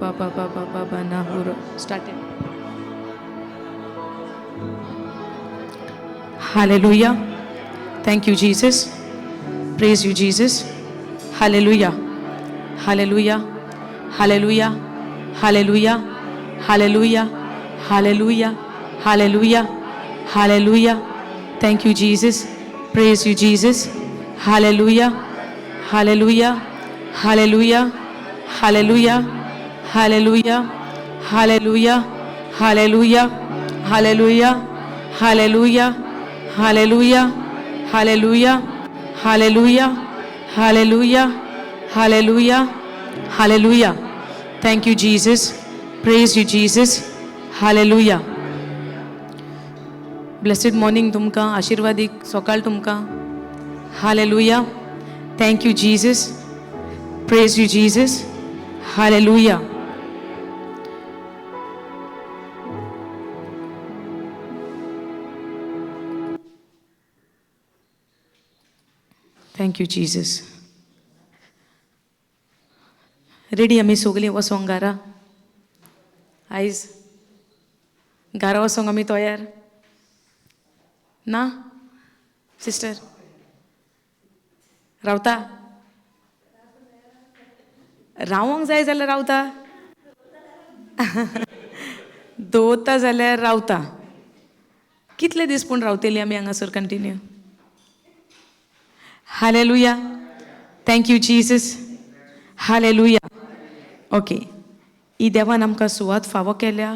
Pa pa pa pa pa na huro. Started. Hallelujah. Thank you, Jesus. Praise you, Jesus. Hallelujah. Hallelujah. Hallelujah. Hallelujah. Hallelujah. Hallelujah. Hallelujah. Hallelujah. Thank you, Jesus. Praise you, Jesus. Hallelujah. Hallelujah. Hallelujah. Hallelujah. Hallelujah. Hallelujah. Hallelujah. Hallelujah. Hallelujah. Hallelujah. Hallelujah. Hallelujah. Hallelujah. Hallelujah. Hallelujah. Thank you, Jesus. Praise you, Jesus. Hallelujah. Blessed morning तुमकां, आशिर्वादीक सकाळ तुमकां. Hallelujah. Thank you, Jesus. Praise you, Jesus. Hallelujah. Thank you, Jesus. Ready आमी सगलीं वचोंक घरा? आयज घरा वचोंक आमी तयार ना? सिस्टर रावता? रावोंक जाय जाल्यार रावता, दवरता जाल्यार रावता. कितले दीस पूण रावतली आमी हांगासर continue? Hallelujah. Thank you, Jesus. Hallelujah. Okay, ही देवान आमकां सुवात फावो केल्या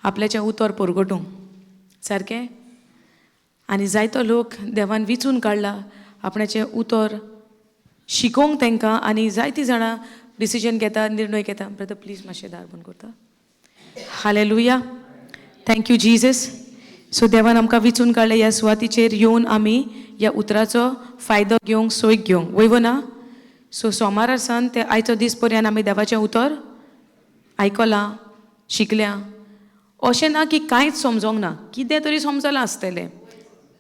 आपल्याचें उतर परगटूंक सारकें. आनी जायतो लोक देवान विचून काडला आपणाचें उतर शिकोवंक तांकां, आनी जायतीं जाणां डिसिजन घेता, निर्णय घेता. ब्रदर प्लीज मातशें दार बंद करता. Hallelujah. Thank you, Jesus. So देवान आमकां विचून काडलें ह्या सुवातीचेर येवन आमी ह्या उतराचो फायदो घेवंक, सोय घेवंक, वयव ना? सो सोमारा सावन ते आयचो दीस पर्यंत आमी देवाचें उतर आयकलां, शिकल्या. अशें ना की कांयच समजोंक ना, कितें तरी समजलां आसतलें,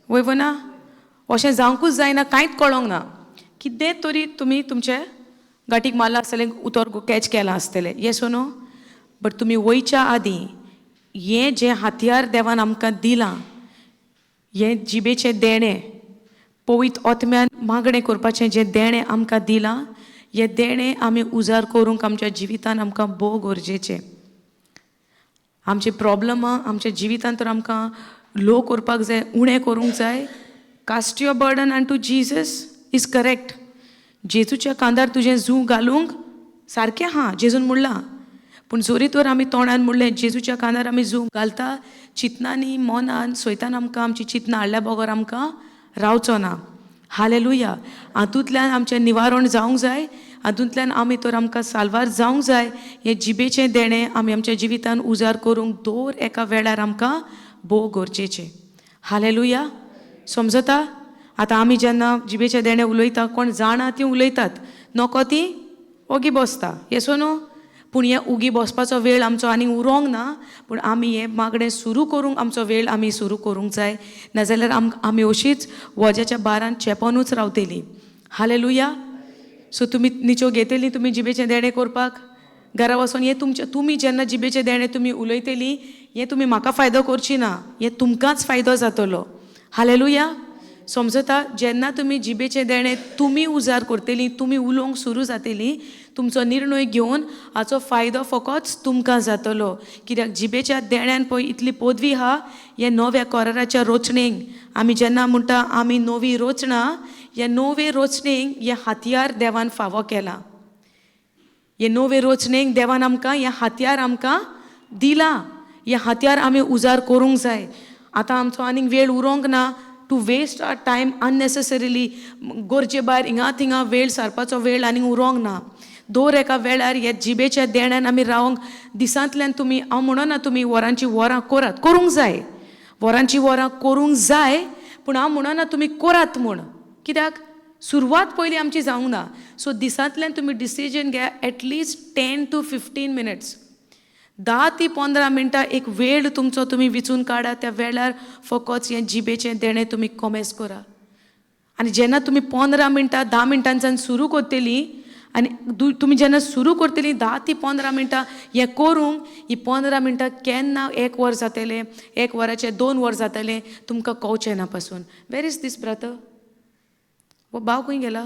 वयव ना? अशें जावंकूच जायना कांयच कळोंक ना, कितें तरी तुमी तुमचे गांठीक मारलां आसतलें, उतर कॅच केलां आसतलें. येस नो? बट तुमी वयच्या आदीं हें जें हातयार देवान आमकां दिलां, हें जिबेचें देणें, पवित्र आत्म्यान मागणें करपाचें जें देणें आमकां दिलां, हें देणें आमी उजार करूंक आमच्या जिवितान आमकां भोव गरजेचें. आमचे प्रॉब्लमां आमच्या जिवितान तर आमकां लो करपाक जाय, उणें करूंक जाय. Cast your burden unto Jesus is correct. जेजूच्या कांदार तुजें जू घालूंक सारकें आहा, जेजून म्हणलां. पूण जोरी तर आमी तोंडान म्हणलें जेजूच्या कानार आमी जू घालता, चिंतनांनी मनान सोयतान आमकां आमची चिंतनां हाडल्या बगर आमकां रावचो ना. हालेलुया. हातूंतल्यान आमचें निवारण जावंक जाय, हातूंतल्यान आमी तर आमकां साल्वार जावंक जाय. हें जिबेचें देणें आमी आमच्या जिवितान उजार करूंक दर एका वेळार आमकां भोव गरजेचें. हालेलुया. समजता? आतां आमी जेन्ना जिबेचें देणें उलयता, कोण जाणा तीं उलयतात, नको तीं ओगी बसता. येसो न्हू? पूण हें उगी बसपाचो वेळ आमचो आनी उरोंक ना, पूण आमी हें मागणें सुरू करूंक आमचो वेळ आमी सुरू करूंक जाय, नाजाल्यार आमी अशीच वज्याच्या बारान चेपोनूच रावतलीं. हालेलुया. सो तुमी निचो घेतली तुमी जिबेचें देणें करपाक घरा वचोन, हें तुमचें, तुमी जेन्ना जिबेचें देणें तुमी उलयतलीं, हें तुमी म्हाका फायदो करची ना, हें तुमकांच फायदो जातलो. हालेलुया. समजता? जेन्ना तुमी जिबेचें देणें तुमी उजार करतलीं, तुमी उलोवंक सुरू जातलीं, तुमचो निर्णय घेवन हाचो फायदो फकत तुमकां जातलो. कित्याक जिबेच्या देण्यान पळय इतली पदवी आहा. हे नव्या कराराच्या रोचणेक आमी जेन्ना म्हणटा आमी नवी रोचणा, हे नवे रोचणेक हे हातयार देवान फावो केला. हे नवे रोचणेक देवान आमकां हें हातयार आमकां दिलां. हें हातयार आमी उजार करूंक जाय. आतां आमचो आनीक वेळ उरोंक ना to waste our time unnecessarily. गरजे भायर हिंगा थिंगा वेळ सारपाचो वेळ आनीक उरोंक ना. दर एका वेळार ह्या जिबेच्या देण्यान आमी रावंक दिसांतल्यान तुमी, हांव म्हणना तुमी वरांची वरां करात, करूंक जाय, वरांची वरां करूंक जाय, पूण हांव म्हणना तुमी करात म्हूण. कित्याक सुरवात पयलीं आमची जावंक ना. सो दिसांतल्यान तुमी डिसिजन घेया एटलिस्ट 10 to 15 minutes, 10 ते 15 मिनटां एक वेळ तुमचो तुमी विचून काडा. त्या वेळार फकत हें जिबेचें देणें तुमी कोमेस करा. आनी जेन्ना तुमी 15 मिनटां 10 मिनटांच्यान सुरू करतलीं आनी तुमी जेन्ना सुरू करतली 10 ते 15 मिनटां हें करूंक, ही 15 मिनटां केन्ना 1 वर जातलें, 1 वराचें 2 वर जातलें, तुमकां कवचें ना पासून. वेर is these brother? वो भाव खंय गेला?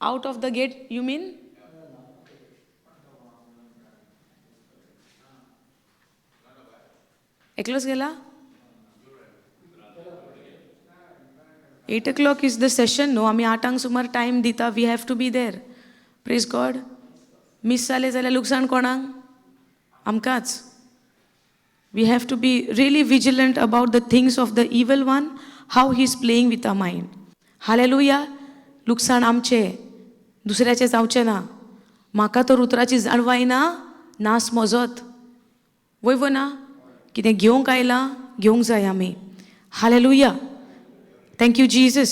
Out of the gate you mean? एकलोच गेला? 8 o'clock is the session न्हू, आमी 8 सुमार टायम दिता, we have to be there. Praise God. Miss जालें जाल्यार लुकसाण कोणाक? आमकांच. We have to be really vigilant about the things of the evil one, how he is playing with our mind. Hallelujah. लुकसाण आमचें, दुसऱ्याचें जावचें ना. म्हाका तर उतराची जाणवाय ना, नास मोजत वय वो ना. कितें घेवंक आयलां, घेवंक जाय आमी. हालेलुया. Thank you Jesus.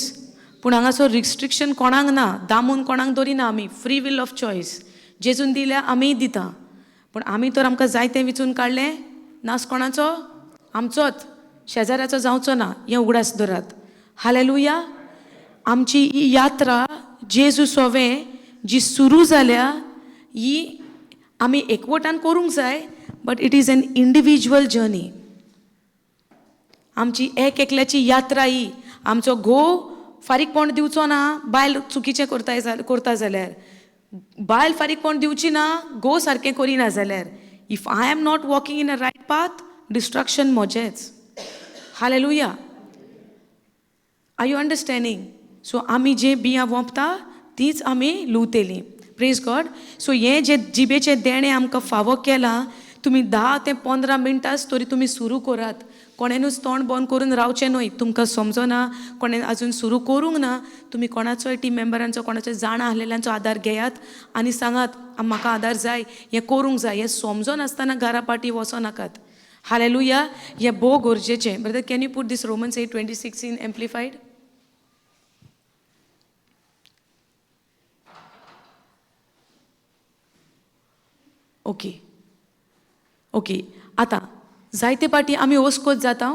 पूण हांगासर रिस्ट्रिक्शन कोणाक ना, दामून कोणाक दवरिना आमी. फ्री will of choice जेजून दिल्या, आमीय दिता. पूण आमी तर आमकां जाय तें विचून काडलें, नास कोणाचो? आमचोच, शेजाऱ्याचो जावचो ना, हें उगडास दवरात. हालेलुया. आमची ही यात्रा जेजू सोवें जी सुरू जाल्या, ही आमी एकवटान करूंक जाय, but it is an individual journey. आमची एक एकल्याची यात्रा ही. आमचो घोव फारीकपण दिवचो ना बायल चुकीचें करता जाल्यार, बायल फारीकपण दिवची ना घोव सारकें करिना जाल्यार, if I am not walking in a right path, destruction म्हजेंच. Hallelujah. Are you understanding? So आमी जें बियां वोंपता तीच आमी लुवतलीं. Praise God. सो हें जें जिबेचें देणें आमकां फावो केलां, तुमी 10 ते 15 मिनटांच तरी तुमी सुरू करात. कोणेनूच तोंड बंद करून रावचें न्हय. तुमकां समजना, कोणें आजून सुरू करूंक ना, तुमी कोणाचोय टीम मेंबरांचो, कोणाचो जाणा आसलेल्यांचो आदार घेयात आनी सांगात, म्हाका आदार जाय, हें करूंक जाय. हें समजनासतना घरा पाटी वचो नाकात. हालेलुया. हें भोव गरजेचें. Brother, can you put this Romans 8:26 in amplified? Okay okay. आतां जायते पाटी आमी ओसकोत जाता.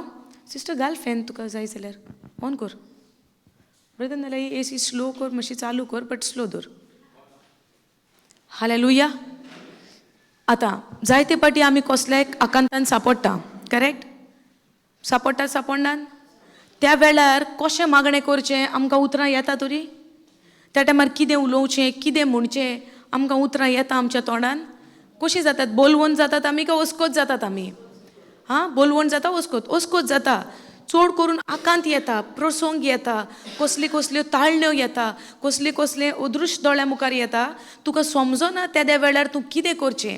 सिस्टर घाल फॅन तुका जाय जाल्यार ऑन कर. ब्रदर नाल्यार ए सी स्लो कर, मातशी चालू कर, बट स्लो दवर. हालेलुया. आतां जायते पाटी आमी कसल्याय आकांतान सांपडटा, करेक्ट? सांपडटा सांपडनात? त्या वेळार कशें मागणें करचें आमकां उतरां येता तरी? त्या टायमार कितें उलोवचें, कितें म्हणचें, आमकां उतरां येता आमच्या तोंडान? कशीं जातात? बोलवण जातात आमी काय ओसकोत जातात आमी? हां, बोलवण जाता, ओसकोत ओसकोत जाता. चड करून आकांत येता, प्रसंग येता, कसली कसल्यो ताळण्यो येता, कसली कसले अदृश्ट दोळ्या मुखार येता, तुका समजना तेद्या वेळार तूं कितें करचें,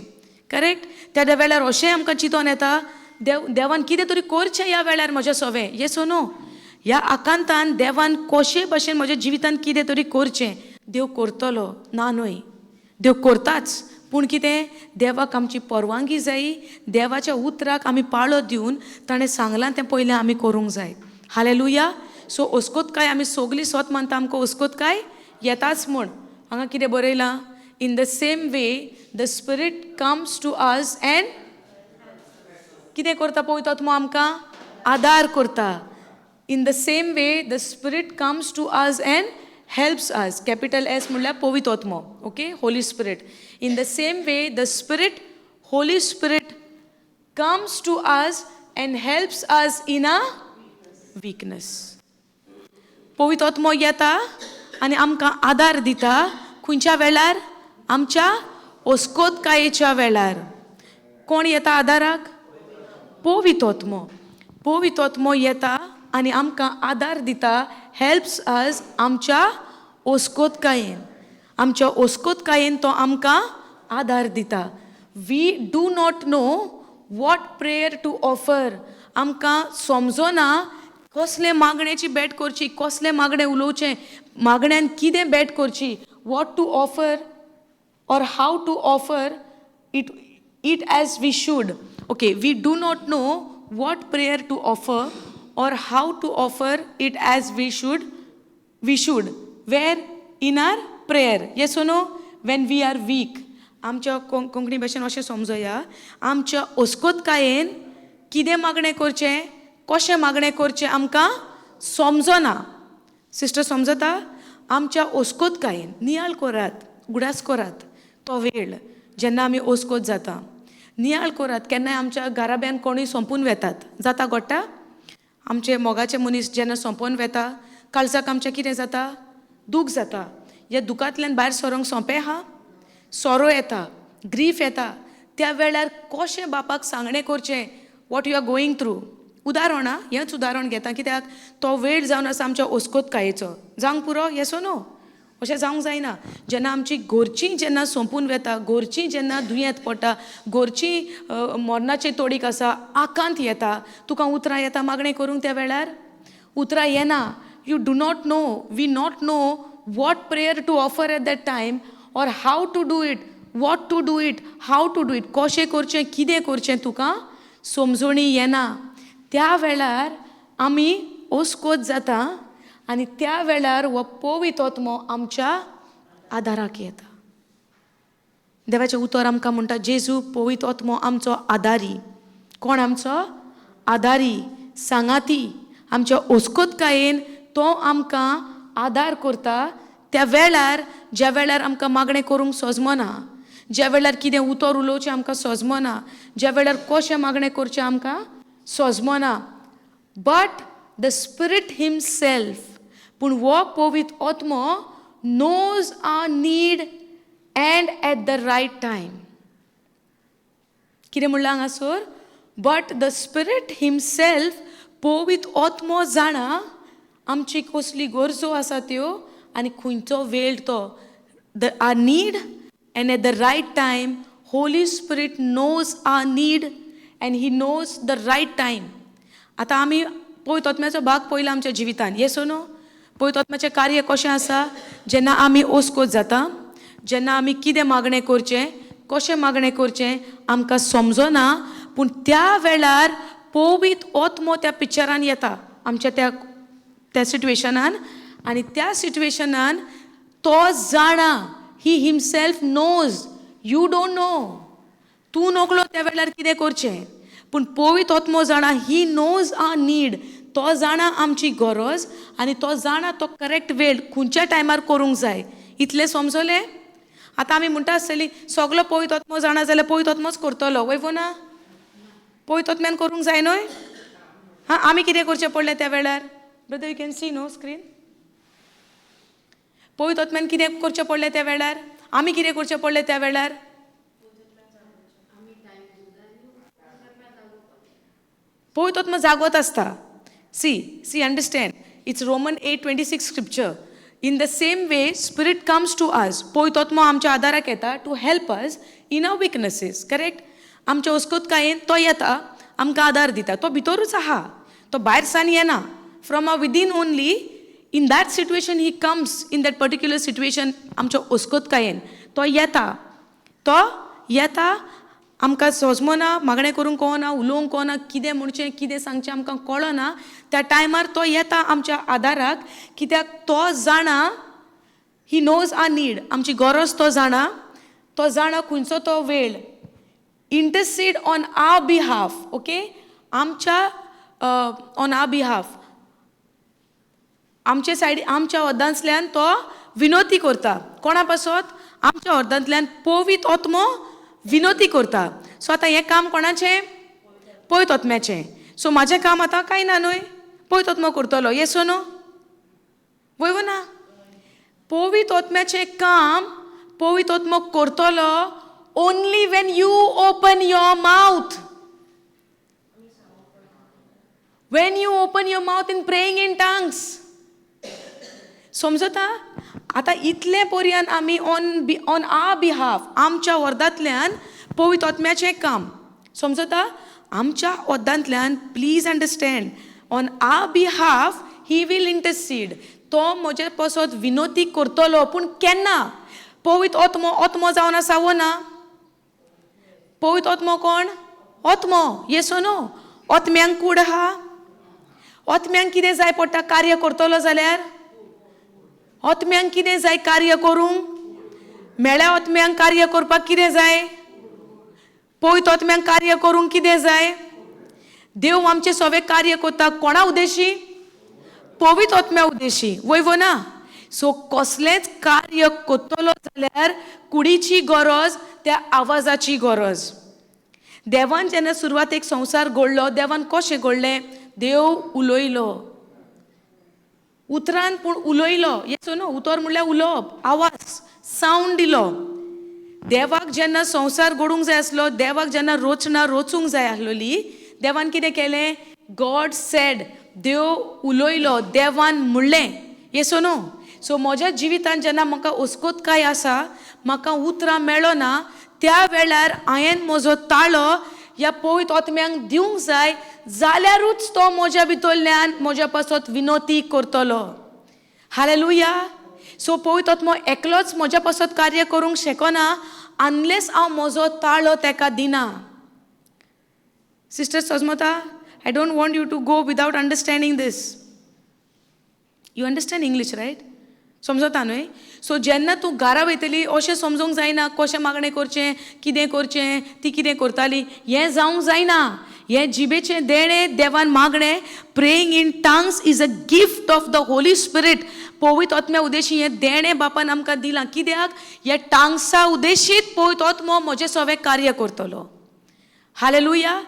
करेक्ट? तेद्या वेळार अशें आमकां चिंतोन येता, देवान कितें तरी करचें ह्या वेळार म्हज्या सोवें. येस ओ नो? ह्या आकांतान देवान कशे भशेन म्हज्या जिवितान कितें तरी करचें. देव करतलो ना न्हय, देव करताच. पूण कितें, देवाक आमची परवानगी जायी, देवाच्या उतराक आमी पाळो दिवन ताणें सांगलां तें पयलें आमी करूंक जाय. हालेलुया. सो ओस्कोत काय आमी सगलीं सोत मानता आमकां ओस्कोत काय येताच म्हूण. हांगा कितें बरयलां? In the same way the spirit comes to us and कितें करता पळयता तूं, आमकां आदार करता. In the same way the spirit comes to us and helps us. Capital S म्हणल्यार पवित्र आत्मो, okay, holy spirit. In the same way the spirit, holy spirit comes to us and helps us in a weakness. पवित्र आत्मो येता आनी आमकां आदार दिता. खंयच्या वेळार? आमच्या ओस्कोतकायेच्या वेळार. कोण येता आदाराक? पवित्र आत्मो. पवित्र आत्मो येता आनी आमकां आदार दिता, हेल्प्स अस आमच्या ओस्कोतकायेन. आमच्या ओस्कोतकायेन तो आमकां आदार दिता. We do not know what prayer to offer. आमकां समजना कसले मागण्याची भेट करची, कसले मागणें उलोवचें, मागण्यान कितें भेट करची, what to offer or how to offer it as we should. Okay, we do not know what prayer to offer or how to offer it as we should, we should, where in our prayer. Yes or no? When we are weak. आमच्या कोंकणी भाशेन अशें समजोया, आमच्या ओस्कोतकायेन कितें मागणें करचें, कशें मागणें करचें आमकां समजना. सिस्टर समजता? आमच्या ओस्कोतकायेन नियाळ कोरात, उगडास कोरात तो वेळ जेन्ना आमी ओस्कोत जाता. नियाळ कोरात केन्नाय आमच्या घराब्यान कोणूय सोंपून वेतात, जाता गोट्टा. आमचे मोगाचे मनीस जेन्ना सोंपोवन वेता, काळजाक आमचें कितें जाता? दूख जाता. ह्या दुखांतल्यान भायर सरोंक सोंपें आहा? सोरो येता, ग्रीफ येता. त्या वेळार कशें बापाक सांगणें करचें what you are going through? उदाहरण आं, हेंच उदाहरण घेता कित्याक तो वेळ जावन आसा आमच्या ओस्कोतकायेचो. जावंक पुरो? येसो न्हू, अशें जावंक जायना. जेन्ना आमची घरचीं जेन्ना सोंपून वेता, घरचीं जेन्ना दुयेंत पडटा, घरचीं मरणाचे तोडीक आसा, आकांत येता, तुका उतरां येता मागणें करूंक? त्या वेळार उतरां येना. You do not know, we not know what prayer to offer at that time or how to do it, what to do it, how to do it. कशें करचें, कितें करचें तुका समजोणी येना. त्या वेळार आमी ओस्कोत जाता आनी त्या वेळार हो पवित्र आत्मो आमच्या आदाराक येता. देवाचें उतर आमकां म्हणटा, जेजू पवित्र आत्मो आमचो आदारी. कोण आमचो आदारी? सांगाती. आमच्या ओस्कोतकायेन तो आमकां आदार करता. त्या वेळार ज्या वेळार आमकां मागणें करूंक सोजमना, ज्या वेळार कितें उतर उलोवचें आमकां सोजमना, ज्या वेळार कशें मागणें करचें आमकां सोजमना, बट the spirit himself, पूण हो पवित्र आत्मो knows our need and at the right time. कितें म्हणलां हांगासर? बट the spirit himself, पवित्र आत्मो जाणा आमची कसली गरजो आसा त्यो आनी खंयचो वेळ तो. The our need and at the right time. Holy Spirit knows our need and he knows the right time. आतां आमी पवित्र आत्म्याचो भाग पळयला आमच्या जिवितान, येस नो? पवित्र आत्म्याचें कार्य कशें आसा? जेन्ना आमी ओस्कोत जाता, जेन्ना आमी कितें मागणें करचें, कशें मागणें करचें आमकां समजना, पूण त्या वेळार पवित्र आत्मो त्या पिक्चरान येता आमच्या त्या त्या सिट्युएशनान आनी त्या सिट्युएशनान तो जाणा. He himself knows. You don't know. तूं नकळो त्या वेळार कितें करचें, पूण पवित्र आत्मो जाणा. He knows our need. तो जाणा आमची गरज आनी तो जाणा तो करेक्ट वेळ खंयच्या टायमार करूंक जाय. इतलें समजलें? आतां आमी म्हणटा आसतली, सगलो पवित्र आत्मो जाणा जाल्यार पवित्र आत्मोच करतलो, वय ना? पवित्र आत्म्यान करूंक जाय न्हय? हां, आमी कितें करचें पडलें त्या वेळार? Brother, you can see no screen? पवित्र आत्म्यान कितें करचें पडलें त्या वेळार? आमी कितें करचें पडलें त्या वेळार? पवित्र आत्मो जागोत आसता. See, understand, it's Roman 8:26 scripture. In the same way Spirit comes to us. पवित्र आत्मो आमच्या आदाराक येता to help us in our weaknesses, correct? आमच्या ओस्कोतकायेन तो येता, आमकां आदार दिता. तो भितरूच आहा, तो भायर सान येना. From our within only, in that situation he comes, in that particular situation. आमच्या ओस्कोतकायेन तो येता, तो येता. आमकां सोजमना, मागणें करूंक कळना, उलोवंक कळना, कितें म्हणचें, कितें सांगचें आमकां कळना, त्या टायमार तो येता आमच्या आदाराक, कित्याक तो जाणा. He knows our need. आमची गरज तो जाणा. तो जाणा खंयचो तो वेळ. Intercede on our behalf, okay? आमच्या ऑन our behalf, आमचे सायडी, आमच्या अर्दांतल्यान तो विनोती करता. कोणा पासत? आमच्या अर्दांतल्यान पवित्र आत्मो विनोती करता. सो आतां हें काम कोणाचें? पवित्र आत्म्याचें. सो म्हाजें काम आतां कांय ना न्हय? पवित्र आत्मो करतलो, येस नो? वय ना? पवित्र आत्म्याचें काम पवित्र आत्मो करतलो only when you open your mouth. When you open your mouth in praying in tongues. समजता? आतां इतलें पर्यंत आमी on our behalf, आमच्या वर्दांतल्यान पवित्र आत्म्याचें काम समजता आमच्या वद्दांतल्यान. Please understand, on our behalf he will intercede. तो म्हजे पासत विनोती करतलो, पूण केन्ना? पवित्र आत्मो आत्मो जावन आसा वो ना? पवित्र आत्मो कोण? आत्मो, येस नो? आत्म्यांक कूड आहा? आत्म्यांक कितें जाय पडटा कार्य करतलो जाल्यार? आत्म्यांक कितें जाय कार्य करूंक? मेळ्या आत्म्यांक कार्य करपाक कितें जाय? पवित्र आत्म्यांक कार्य करूंक कितें जाय? देव आमचें सगळें कार्य करता कोणा उद्देशी? पवित्र आत्म्या उद्देशी, वय वो ना? सो कसलेंच कार्य करतलो जाल्यार कुडीची गरज, त्या आवाजाची गरज. देवान जेन्ना सुरवातेक संवसार घडलो, देवान कशें घडलें? देव उलयलो उतरान, पूण उलयलो. येस न्हू? उतर म्हणल्यार उलोवप, आवाज, सावंड दिलो. देवाक जेन्ना संवसार घडूंक जाय आसलो, देवाक जेन्ना रचना रचूंक जाय आसलोली, देवान कितें केलें? गॉड सेड, देव उलयलो, देवान म्हणलें. येस न्हू? सो म्हज्या जिवितान जेन्ना म्हाका अस्कोतकाय आसा, म्हाका उतरां मेळना, त्या वेळार हांवें म्हजो ताळो ह्या पवित्र आत्म्यांक दिवंक जाय, जाल्यारूच तो म्हज्या भितरल्यान म्हज्या पासत विनोती करतलो. हालेलुया. सो पवित्र आत्मो एकलोच म्हज्या पासत कार्य करूंक शकना अनलेस हांव म्हजो ताळो तेका दिना. सिस्टर सजमता, I don't want you to go without understanding this. You understand English, right? समजता न्हय? सो जेन्ना तूं घरा वयतली, अशें समजूंक जायना कशें मागणें करचें, कितें करचें, ती कितें करताली, हें जावंक जायना. हें जिबेचें देणें देवान मागणें, praying in tongues is a gift of the Holy Spirit. पवित्र आत्म्या उद्देशी हें देणें बापान आमकां दिलां. कित्याक? ह्या टांग्सा उद्देशीत पवित्र आत्मो म्हजें सगळें कार्य करतलो. हालेलुया.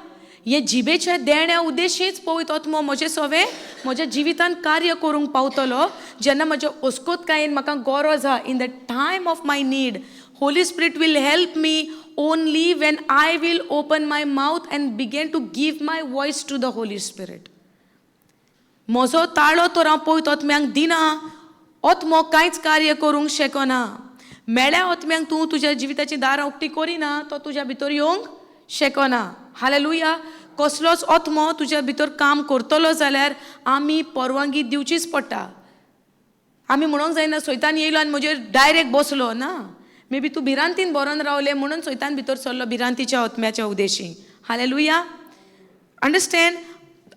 हे जिबेच्या देण्या उद्देशीच पवित्र आत्मो म्हजें सगळें म्हज्या जिवितान कार्य करूंक पावतलो. जेन्ना म्हज्या अस्कोतकायेन म्हाका गरज आहा, in the time of my need, Holy Spirit will help me only when I will open my mouth and begin to give my voice to the Holy Spirit. म्हजो ताळो तर हांव पवित्र आत्म्यांक दिना, आत्मो कांयच कार्य करूंक शकना. मेळ्या आत्म्यांक तूं तुज्या जिविताची दारां उक्ती करिना, तो तुज्या भितर येवंक शकना. हालेलुया. कसलोच आत्मो तुज्या भितर काम करतलो जाल्यार आमी परवानगी दिवचीच पडटा. आमी म्हणूंक जायना सैतान येयलो आनी म्हजेर डायरेक्ट बसलो ना. मे बी तूं भिरांतीन बरोन रावलें म्हणून सैतान भितर सरलो भिरांतीच्या आत्म्याच्या उद्देशी. हालेलुया. अंडरस्टँड?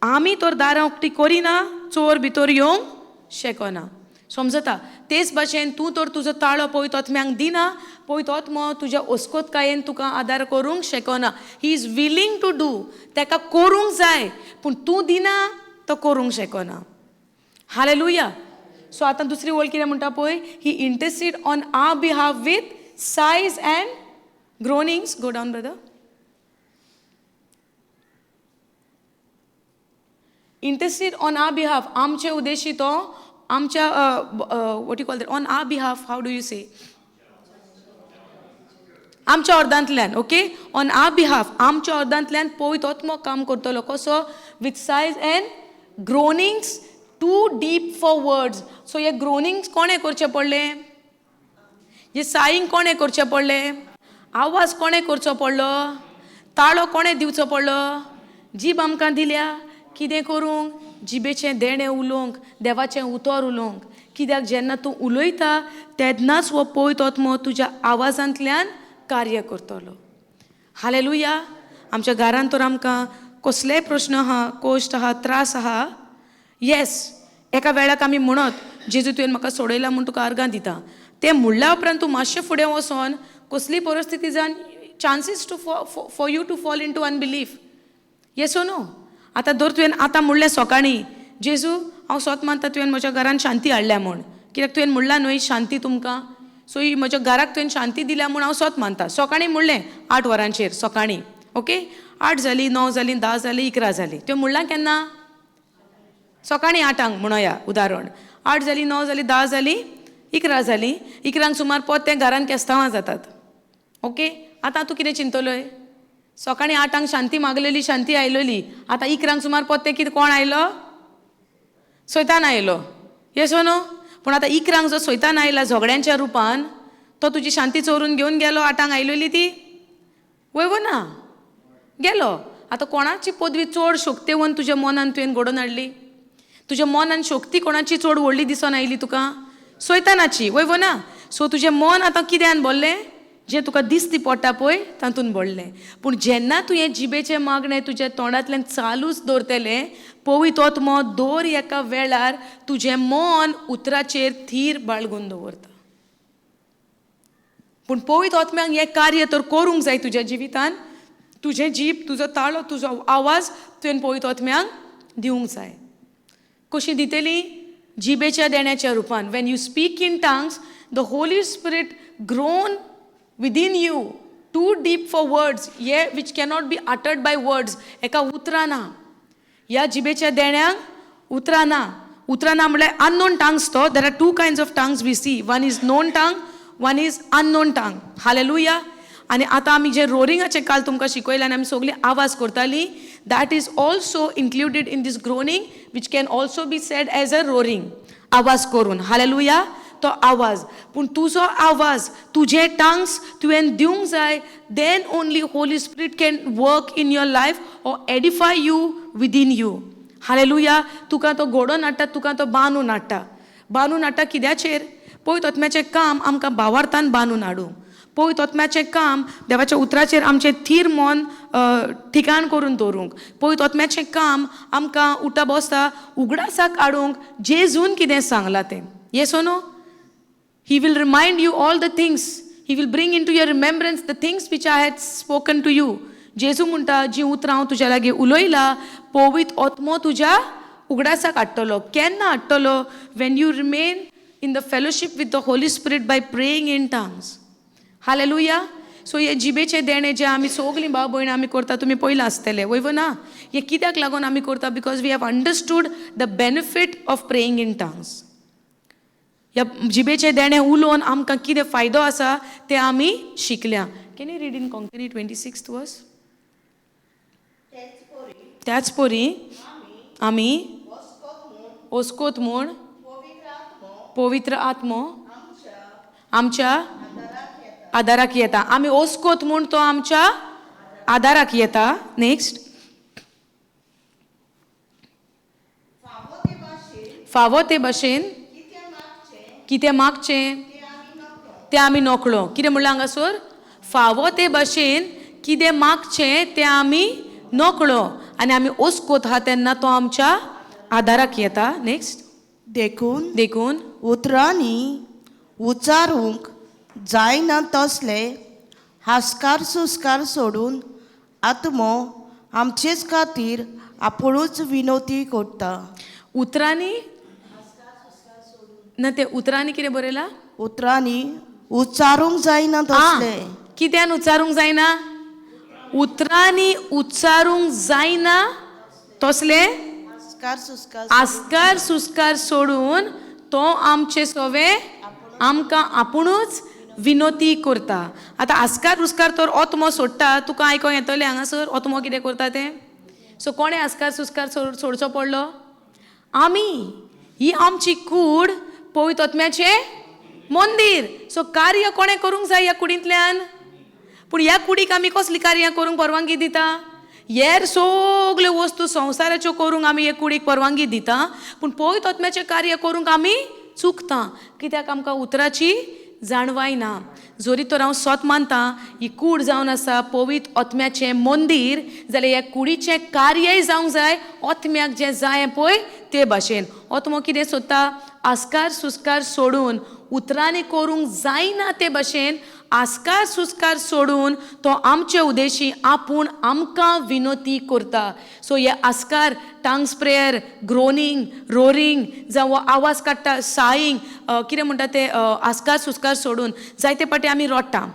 आमी तर दारां उक्ती करिना, चोर भितर येवंक शकना. समजता? तेच भाशेन तूं तर तुजो ताळो पवित्र आत्म्यांक दिना, पवित्र आत्मो तुज्या अस्कोतकायेन तुका आदार करूंक शकना. He is willing to do, तेका करूंक जाय, पूण तूं दिना तो करूंक शकना. हालेलुया. सो आतां दुसरी वळ कितें म्हणटा पळय, he intercede on our behalf with sighs and groanings. Go down brother. Intercede on our behalf, आमचे उद्देशी तो आमच्या, what you call that, on our behalf, how do you say, आमच्या अर्दांतल्यान. ओके, ऑन our behalf, आमच्या अर्दांतल्यान पवित्र आत्मो काम करतलो. कसो? With sighs and groanings too deep for words. So हे ग्रोनिंग्स कोणें करचें पडलें? हे सायींग कोणें करचें पडलें? आवाज कोणें करचो पडलो? ताळो कोणें दिवचो पडलो? जीब आमकां दिल्या कितें करूंक? जिबेचें देणें उलोवंक, देवाचें उतर उलोवंक. कित्याक जेन्ना तूं उलयता तेन्नाच हो पवित्र आत्मो तुज्या आवाजांतल्यान कार्य करतलो. हालेलुया. आमच्या घरांत तर आमकां कसलेय प्रश्न आहा, कश्ट आहा, त्रास आहा, येस, एका वेळाक आमी म्हणत जेजू तुवें म्हाका सोडयला म्हूण तुका अर्गां दिता, तें म्हणल्या उपरांत तूं मातशें फुडें वचोन कसली परिस्थिती जावन chances to for you to fall into unbelief. Yes no? आतां धर तुवें आतां म्हणलें सकाळीं, जेजू हांव सोत मानता तुवें म्हज्या घरान शांती हाडल्या म्हूण, कित्याक तुवें म्हणलां न्हय शांती तुमकां, सो ही म्हज्या घराक तुवें शांती दिल्या म्हूण हांव सोत मानता. सकाळीं म्हणलें 8 वरांचेर सकाळीं, ओके, 8 जालीं, 9 जालीं, 10 जालीं, 11 जालीं. तुवें म्हणलां केन्ना? सकाळीं 8 म्हणोया उदाहरण, 8 जालीं, 9 जालीं, 10 जालीं, 11 जालीं, 11 सुमार पोत तें घरान केस्तांवां जातात. ओके, आतां तूं कितें चिंतलोय? सकाळीं 8 शांती मागलेली, शांती आयलोली, आतां 11 सुमार पोत तें कितें कोण आयलो? सैतान आयलो. येस न्हू? पूण आतां 11 जो सैतान आयला झगड्यांच्या रुपान, तो तुजी शांती चोरून घेवन गेलो. 8 आयलोली ती वय वो ना गेलो. आतां कोणाची पदवी चड शक्तेवन तुज्या मनान तुवें घडोवन हाडली? तुज्या मनान शक्ती कोणाची चड व्हडली दिसून आयली तुका? सैतानाची. वय वो ना? सो तुजें मन आतां कित्यान भरलें? जें तुका दिसती पडटा पळय तातूंत भरलें. पूण जेन्ना तूं हें जिबेचें मागणें तुज्या तोंडांतल्यान चालूच दवरतलें, पवित्र आत्मो दर एका वेळार तुजें मन उतराचेर थीर बाळगून दवरता. पूण पवित्र आत्म्यांक हें कार्य तर करूंक जाय तुज्या जिवितान. तुजें जीब, तुजो ताळो, तुजो आवाज तुवें पवित्र आत्म्यांक दिवंक जाय. कशी दितली? जिबेच्या देण्याच्या रुपान. When you speak in tongues, the Holy Spirit groan within you too deep for words, ये which cannot be uttered by words. एका उतरां ना, ह्या जिबेच्या देण्यांक उतरां ना. उतरां ना म्हणल्यार अननोन टंग्स तो. There are two kinds of tongues we see. One is known tongue, one is unknown tongue. Hallelujah. आनी आतां आमी जे रोरिंगाचें काल तुमकां शिकयलें आनी आमी सगळीं आवाज करतालीं, that is also included in this groaning, which can also be said as a roaring. आवाज करून. हालेलुया. तो आवाज, पूण तुजो आवाज, तुजे टंग्स तुवें दिवंक जाय. Then only Holy Spirit can work in your life or edify you within you. Hallelujah. तुका तो घडोवन हाडटा, तुका तो बांदून हाडटा. बांदून हाडटा कित्याचेर? पवित्र आत्म्याचें काम आमकां भावार्थान बांदून हाडूंक. पवित्र आत्म्याचें काम देवाच्या उतराचेर आमचें थीर मन ठिकाण करून दवरूंक. पवित्र आत्म्याचें काम आमकां उठा बसता उगडासाक हाडूंक जेजून कितें सांगलां तें. Yes or no? He will remind you all the things. He will bring into your remembrance the things which I had spoken to you. जेजू म्हणटा, जीं उतरां हांव तुज्या लागीं उलयला, पवित्र आत्मो तुज्या उगडासाक हाडटलो. केन्ना हाडटलो? When you remain in the fellowship with the Holy Spirit by praying in tongues. Hallelujah. So हे जिबेचे देणे जे आमी सगलीं भाव भयणां आमी करता, तुमी पयलां आसतले, वय ना? हे कित्याक लागून आमी करता? Because we have understood the benefit of praying in tongues. ह्या जिबेचे देणे उलोवन आमकां कितें फायदो आसा तें आमी शिकल्या. Can you read in Konkani 26th verse? त्याच परी आमी ओस्कोत म्हूण पवित्र आत्मो आमच्या आदाराक येता. आमी ओस्कोत म्हूण तो आमच्या आदाराक येता. नेक्स्ट. फावो ते भाशेन कितें मागचें तें आमी नकळो. कितें म्हणलां हांगासर? फावो ते भाशेन कितें मागचें तें आमी नकळो आनी आमी ओस्कोत आहा तेन्ना तो आमच्या आदाराक येता. नेक्स्ट. देखून देखून उतरांनी उच्चारूंक जायना तसले हास्कार सुस्कार सोडून आत्मो आमचेच खातीर आपुणूच विनोती करता. उतरांनी ना, ते उतरांनी कितें बरयलां? उतरांनी उच्चारूंक जायना तसले. कित्यान उच्चारूंक जायना? उतरांनी उच्चारूंक जायना तसले हास्कार सुस्कार आस्कार सुस्कार सोडून तो आमचे सोवे आमकां आपुणूच विनोती करता. आतां आस्कार रुस्कार तर ओतमो सोडटा, तुका आयकोंक येतलें हांगासर ओतमो कितें करता तें. सो कोणें आस्कार सुस्कार सोडचो पडलो? आमी. ही आमची कूड पवित्र आत्म्याचें मंदीर. सो कार्य कोणें करूंक जाय ह्या कुडींतल्यान? पूण ह्या कुडीक आमी कसलीं कार्यां करूंक परवानगी दिता? हेर सगल्यो वस्तू संवसाराच्यो करूंक आमी हे कुडीक परवानगी दिता, पूण पवित्र आत्म्याचें कार्य करूंक आमी चुकता. कित्याक? आमकां उतराची जाणवाय ना. जरी तर हांव सत मानता ही कूड जावन आसा पवित्र आत्म्याचें मंदीर, जाल्यार ह्या कुडीचें कार्यय जावंक जाय आत्म्याक जें जाय पळय ते भाशेन. आत्मो कितें सोदता? आस्कार सुस्कार सोडून उतरांनी करूंक जायना ते भाशेन आस्कार सुस्कार सोडून तो आमचे उद्देशी आपूण आमकां विनोती करता. सो हे आस्कार, टंग्स प्रेयर, ग्रोनींग, रोरींग, जावं आवाज काडटा, सायींग, कितें म्हणटा ते, आस्कार सुस्कार सोडून जायते पाटी आमी रडटा.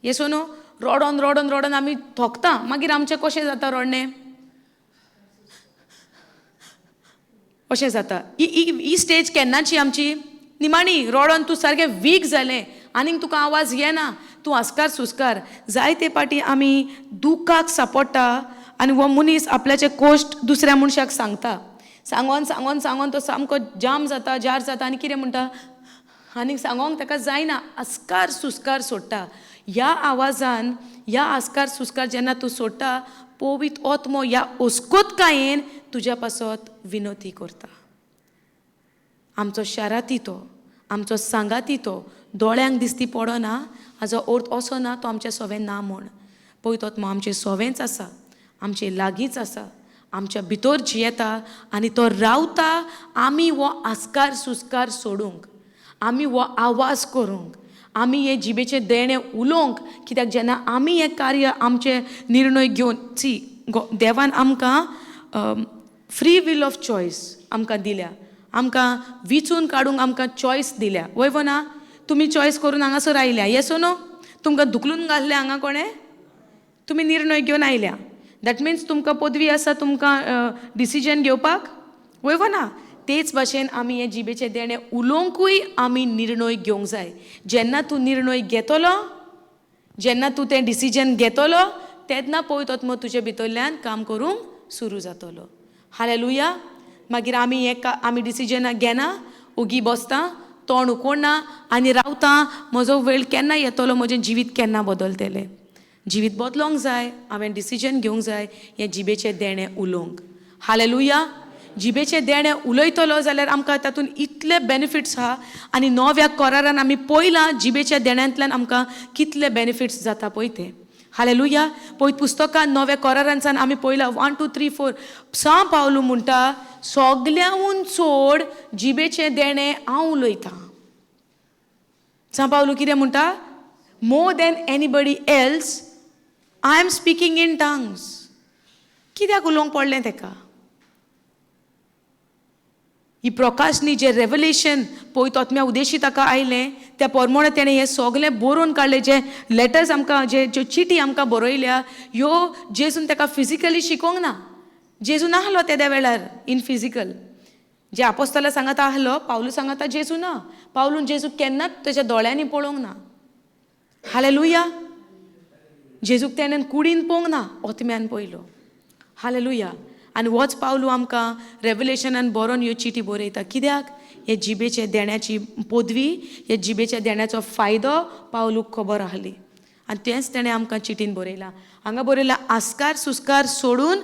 येसो न्हू? रडोन रडोन रडोन आमी थोकता. मागीर आमचें कशें जाता रडणें? अशें जाता. ही स्टेज केन्नाची आमची? निमाणी रडोन तूं सारकें वीक जालें, आनीक तुका आवाज येना, तूं आस्कार सुस्कार. जायते पाटी आमी दुखाक सापडटा आनी हो मनीस आपल्याचे कोश्ट दुसऱ्या मनशाक सांगता. सांगोन सांगोन सांगोन तो सामको जाम जाता, जार जाता आनी कितें म्हणटा, आनीक सांगोंक ताका जायना, आस्कार सुस्कार सोडटा. ह्या आवाजान, ह्या आस्कार सुस्कार जेन्ना तूं सोडटा, पवित्र आत्मो ह्या ओस्कोतकायेन तुज्या पासत विनोती करता. आमचो शाराती तो, आमचो सांगाती तो, दोळ्यांक दिसती पडना, हाजो अर्थ असो ना तो आमच्या सोवे ना म्हूण. पवित्र आत्मो आमचे सोवेंच आसा, आमचे लागींच आसा, आमच्या भितर जियेता आनी तो रावता. आमी हो आस्कार सुस्कार सोडूंक, आमी हो आवाज करूंक, आमी हे जिबेचें देणें उलोवंक. कित्याक जेन्ना आमी हें कार्य आमचे निर्णय घेवन, सी देवान आमकां फ्री will of choice आमकां दिल्या. आमकां विचून काडूंक आमकां चॉयस दिल्या, वय वो ना? तुमी चॉयस करून हांगासर आयल्या, येस नो? तुमकां धुकलून घातलें हांगा कोणें? तुमी निर्णय घेवन आयल्या, that means तुमकां पदवी आसा तुमकां डिसिजन घेवपाक, वय वो ना? तेच भाशेन आमी हें जिबेचें देणें उलोवंकूय आमी निर्णय घेवंक जाय. जेन्ना तूं निर्णय घेतलो, जेन्ना तूं तें डिसिजन घेतलो, तेन्ना पळय तो तुजे भितरल्यान काम करूंक सुरू जातलो. हालेलुया. मागीर आमी हें आमी डिसिजनां घेना, ओगी बसता, तोंड उकोणना आनी रावता, म्हजो वेळ केन्ना येतलो, म्हजें जिवीत केन्ना बदलतलें. जिवीत बदलोंक जाय, हांवें डिसिजन घेवंक जाय हें जिबेचें देणें उलोवंक. हालेलुया. जिबेचें देणें उलयतलो जाल्यार आमकां तातूंत इतले बेनिफिट्स आहा. आनी नव्या करारान आमी पळयलां जिबेच्या देण्यांतल्यान आमकां कितले बेनिफिट्स जाता पळय ते. हालेलुया. पळय पुस्तकान नव्या करारांसान आमी पळयलां 1 2 3 4 सां पावलू म्हणटा सगल्यांहून चड जिबेचें देणें हांव उलयतां. सां पावलू कितें म्हणटा? More than anybody else I am speaking in tongues. कित्याक उलोवंक पडलें तेका? ही प्रकाशनी जें रेवलेशन पळय तोत्म्या उदेशी ताका आयलें त्या प्रमाणे तेणें हें सगलें बरोवन काडलें. जे लेटर्स आमकां, जे ज्यो चिटी आमकां बरयल्या ह्यो जेजून ताका फिजिकली शिकोवंक ना. जेजू नाहलो तेद्या वेळार इन फिजिकल. जे आपोस्तला सांगाता आहलो, पावलू सांगाता जेजू ना. पावलून जेजू केन्नाच तेज्या दोळ्यांनी पळोवंक ना. हालेलुया. जेजूक तेणें कुडीन पळोवंक ना, ओतम्यान पळयलो. हालेलुया. आनी होच पावलू आमकां रेवलेशनान बरोवन ह्यो चिटी बरयता. कित्याक? हे जिबेच्या देण्याची पदवी, हे जिबेच्या देण्याचो फायदो पावलूक खबर आहली आनी तेंच तेणें आमकां चिटीन बरयलां. हांगा बरयलां आस्कार सुस्कार सोडून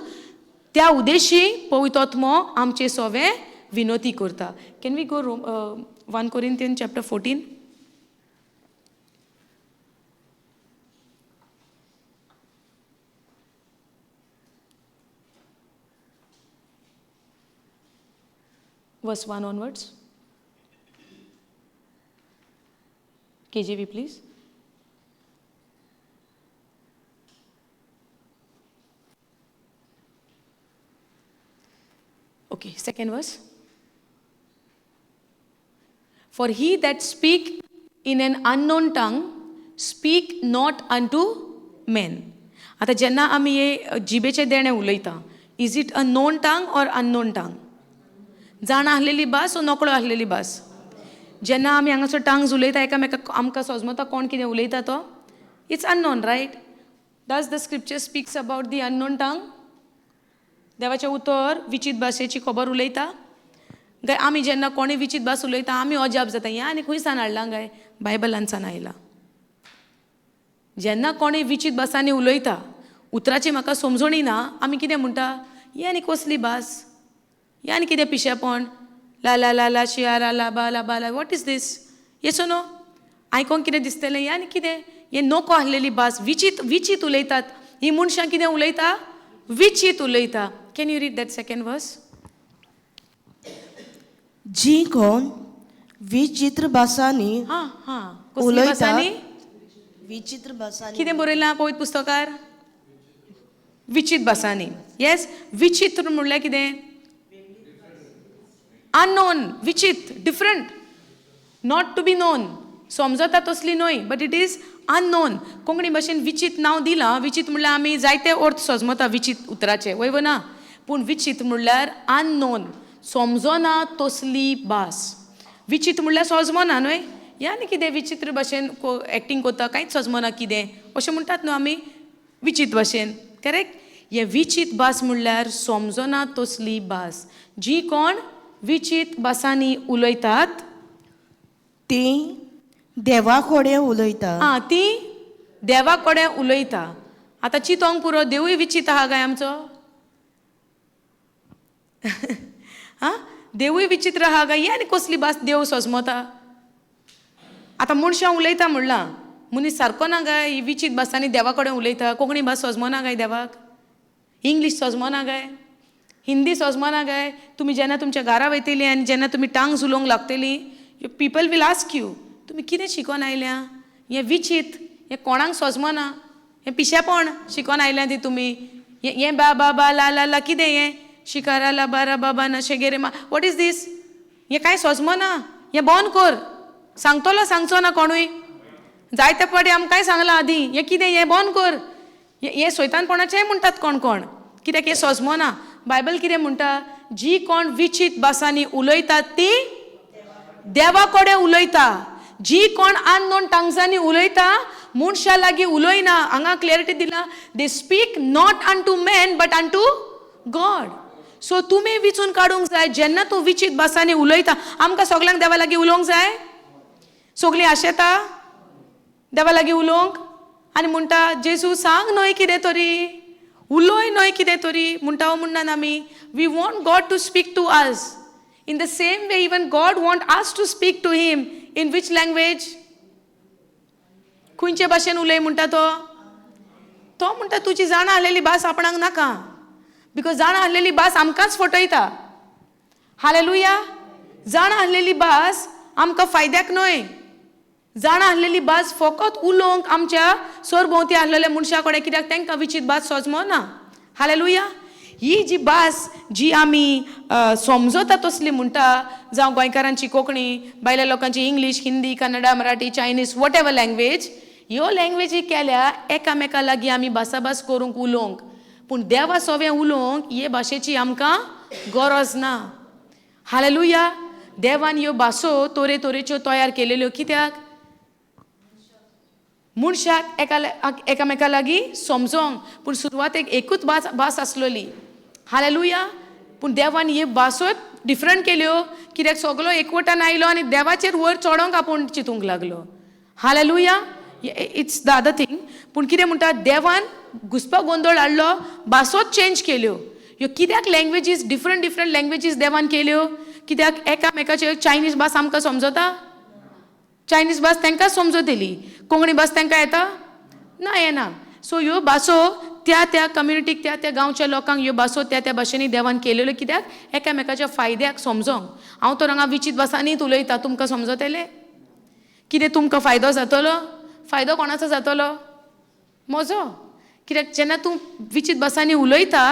त्या उदेशी पवित्र आत्मो आमचे सोवे विनोती करता. Can we go 1 Corinthians chapter 14? Verse 1 onwards. KJV, please. Okay, second verse. For he that speak in an unknown tongue, speak not unto men. आता जेन्ना आमी हे जिबेचें देणें उलयता, is it a known tongue or unknown tongue? जाण आहलेली भास ओ नकळो आहलेली भास? जेन्ना आमी हांगासर टांग्स उलयता एकामेकाक आमकां सोजमता कोण कितें उलयता तो, it's unknown, right? Does the scripture speaks about the unknown tongue? देवाचें उतर विचीत भाशेची खबर उलयता काय? आमी जेन्ना कोणी विचीत भास उलयता आमी अजाप जाता, हें आनी खंय सान हाडलां काय? बायबलानसान आयलां. जेन्ना कोणी विचीत भासांनी उलयता, उतराची म्हाका समजणी ना, आमी कितें म्हणटा, ही आनी कसली भास, हें आनी कितें पिशेपण, ला ला ला ला शियारा ला बा ला बा ला, what is this? Yes no? आयकोंक कितें दिसतलें, हें आनी कितें, हें नको आहलेली भास, विचीत विचीत उलयतात ही मनशां. कितें उलयता? विचीत उलयता. Can you read that second verse? जी कोण विचित्र भासांनी हां हां, कसली भासांनी? विचित्र भासांनी. कितें बरयलां पवित्र पुस्तकार? विचित भासांनी. येस, विचित्र म्हणल्यार कितें? अननोन, विचित, different, not to be known. समजता तसली न्हय, but it is unknown. Konkani भाशेन विचित नांव दिलां. विचित म्हणल्यार आमी जायते अर्थ सजमता विचित उतराचे, वय वो ना? पूण विचित म्हणल्यार अननोन, समजना तसली भास. विचित म्हणल्यार सजमना न्हय, या आनी कितें विचित्र भाशेन एक्टींग करता, कांयच सजमना कितें, अशें म्हणटात न्हू आमी विचित भाशेन, करेक्ट? हें विचित भास म्हणल्यार समजना तसली भास. जी कोण विचित भासांनी उलयतात ती देवा कडेन उलयता. आं, ती देवा कडेन उलयता. आतां चितोंक पुरो, देवूय विचित आहा काय आमचो? आं, देवूय विचित्र आहा काय? ही आनी कसली भास देव सोजमता? आतां मनशां उलयता म्हणलां, मनीस सारको ना काय? ही विचित भासांनी देवा कडेन उलयता. कोंकणी भास सोजमना काय देवाक? इंग्लीश सोजमना काय? हिंदी सोजमना काय? तुमी जेन्ना तुमच्या घरा वयतली आनी जेन्ना तुमी टांग्स उलोवंक लागतली, people will ask you, तुमी कितें शिकोन आयल्या? हें विचित, हें कोणाक सोजमना, हें पिशेपण शिकोन आयल्या ती तुमी. हें बा बा बा ला ला ला कितें हें? शिकारा ला बारा बाबा ना शेगेरे मा, what is these? हें कांय सोजमना, हें बंद कर. सांगतलो सांगचो ना कोणूय? जायते फावटी आमकांय सांगलां आदीं, हें कितें, हें बंद कर, हें सोयतानपणाचेंय म्हणटात कोण कोण, कित्याक हें सोजमना. बायबल कितें म्हणटा? जी कोण विचीत भासांनी उलयतात ती देवा कडेन उलयता. जी कोण अननोन टंग्सांनी उलयता मनशा लागीं उलयना. हांगा क्लॅरिटी दिला, they speak not unto man but unto God. So तुमी विचून काडूंक जाय, जेन्ना तूं विचीत भासांनी उलयता. आमकां सगल्यांक देवा लागीं उलोवंक जाय? सगलीं आशेता देवा लागीं उलोवंक? आनी म्हणटा, जेजू सांग न्हय कितें तरी, उलय न्हय कितें तरी म्हणटा म्हणना आमी. We want God to speak to us. In the same way even God want us to speak to him. In which language? खंयचे भाशेन उलय म्हणटा तो? तो म्हणटा तुजी जाणा आसलेली भास आपणाक नाका, because जाणा आसलेली भास आमकांच फटयता. हालेलुया. जाणा आसलेली भास आमकां फायद्याक न्हय. जाणा आसलेली भास फकत उलोवंक आमच्या सरभोंवती आसलेल्या मनशा कडेन, कित्याक तांकां विचीत भास सोजमना. हालेलुया. ही जी भास जी आमी समजता तसली म्हणटा, जावं गोंयकारांची कोंकणी, भायल्या लोकांची English, Hindi, Kannada, Marathi, Chinese, whatever language, ह्यो लँग्वेजी केल्या एकामेका लागीं आमी भासाभास करूंक उलोवंक. पूण देवा सोवें उलोवंक हे भाशेची आमकां गरज ना. हालेलुया. देवान ह्यो भासो तरे तरेच्यो तयार केलेल्यो कित्याक? मनशाक एकामेका लागीं समजोंक. पूण सुरवातेक एकूच भास आसलेली. हालेलुया. पूण देवान ह्यो भासोच डिफरंट केल्यो कित्याक सगलो एकवटान आयलो आनी देवाचेर वयर चडोंक आपूण चिंतूंक लागलो. Hallelujah. It's the other thing. पूण कितें म्हणटा, देवान घुसपा गोंदळ हाडलो, भासोच चेंज केल्यो. ह्यो कित्याक लँग्वेजीस, डिफरंट डिफरंट लँग्वेजीस देवान केल्यो? कित्याक एकामेकाच्यो. चायनीज भास आमकां समजता? चायनीज भास तांकां समजतली. कोंकणी भास तांकां येता? ना, येना. सो ह्यो भासो त्या त्या कम्युनिटीक, त्या त्या गांवच्या लोकांक ह्यो भासो त्या त्या भाशेंनी देवान केलेल्यो कित्याक? एकामेकाच्या फायद्याक समजोंक. हांव तर हांगा विचीत भासांनीच उलयता, तुमकां समजतलें? कितें तुमकां फायदो जातलो? फायदो कोणाचो जातलो? म्हजो. कित्याक जेन्ना तूं विचीत भासांनी उलयता,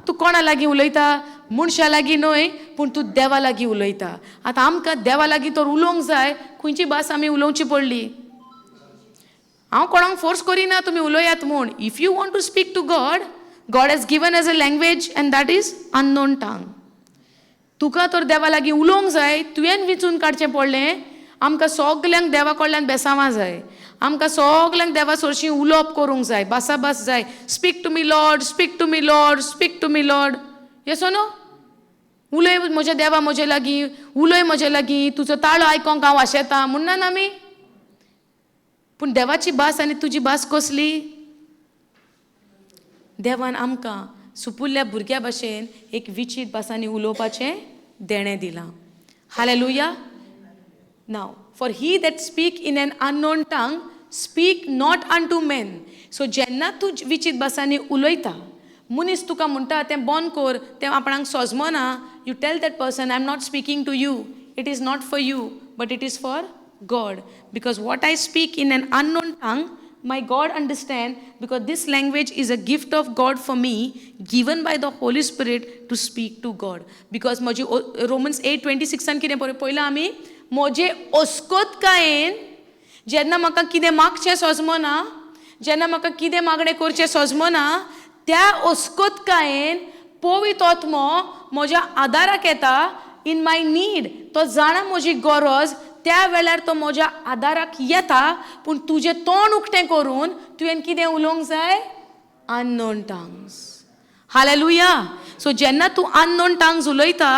तूं कोणा लागीं उलयता? मनशा लागीं न्हय, पूण तूं देवा लागीं उलयता. आतां आमकां देवा लागीं तर उलोवंक जाय, खंयची भास आमी उलोवची पडली? हांव कोणाक फोर्स करिना तुमी उलयात म्हूण. If you want to speak to God, God has given us a language and that is unknown tongue. तुका तर देवा लागीं उलोवंक जाय, तुवें विचून काडचें पडलें. आमकां सगल्यांक देवा कडल्यान बेसांवां जाय, आमकां सगल्यांक देवा सरशीं उलोवप करूंक जाय, भासाभास जाय. Speak to me Lord, speak to me Lord, speak to me Lord. Yes no? उलय म्हज्या देवा म्हजे लागीं, उलय म्हजे लागीं, तुजो ताळो आयकोंक हांव आशेतां म्हणना आमी. पूण देवाची भास आनी तुजी भास कसली? देवान आमकां सुपुल्ल्या भुरग्या भशेन एक विचीत भासांनी उलोवपाचें देणें दिलां. Hallelujah. Now for he that speak in an unknown tongue speak not unto men. So जेन्ना तूं विचीत भासांनी उलयता, मनीस तुका म्हणटा तें बंद कर, तें आपणाक सोजमना, you tell that person, I am not speaking to you, it is not for you but it is for God, because what I speak in an unknown tongue my God understand, because this language is a gift of God for me, given by the Holy Spirit to speak to God. Because म्हजी Romans 8:26 कितें पळयलां आमी, म्हजे अस्कोतकायेन जेन्ना म्हाका कितें मागचें सोजमना, जेन्ना म्हाका कितें मागणें करचें सोजमना, त्या अस्कोतकायेन पवित्र आत्मो म्हज्या आदाराक येता. इन my need, तो जाणा म्हजी गरज, त्या वेळार तो म्हज्या आदाराक येता. पूण तुजें तोंड उक्तें करून तुवें कितें उलोवंक जाय? Unknown tongues. Hallelujah. सो जेन्ना तूं अननोन टंग्स उलयता,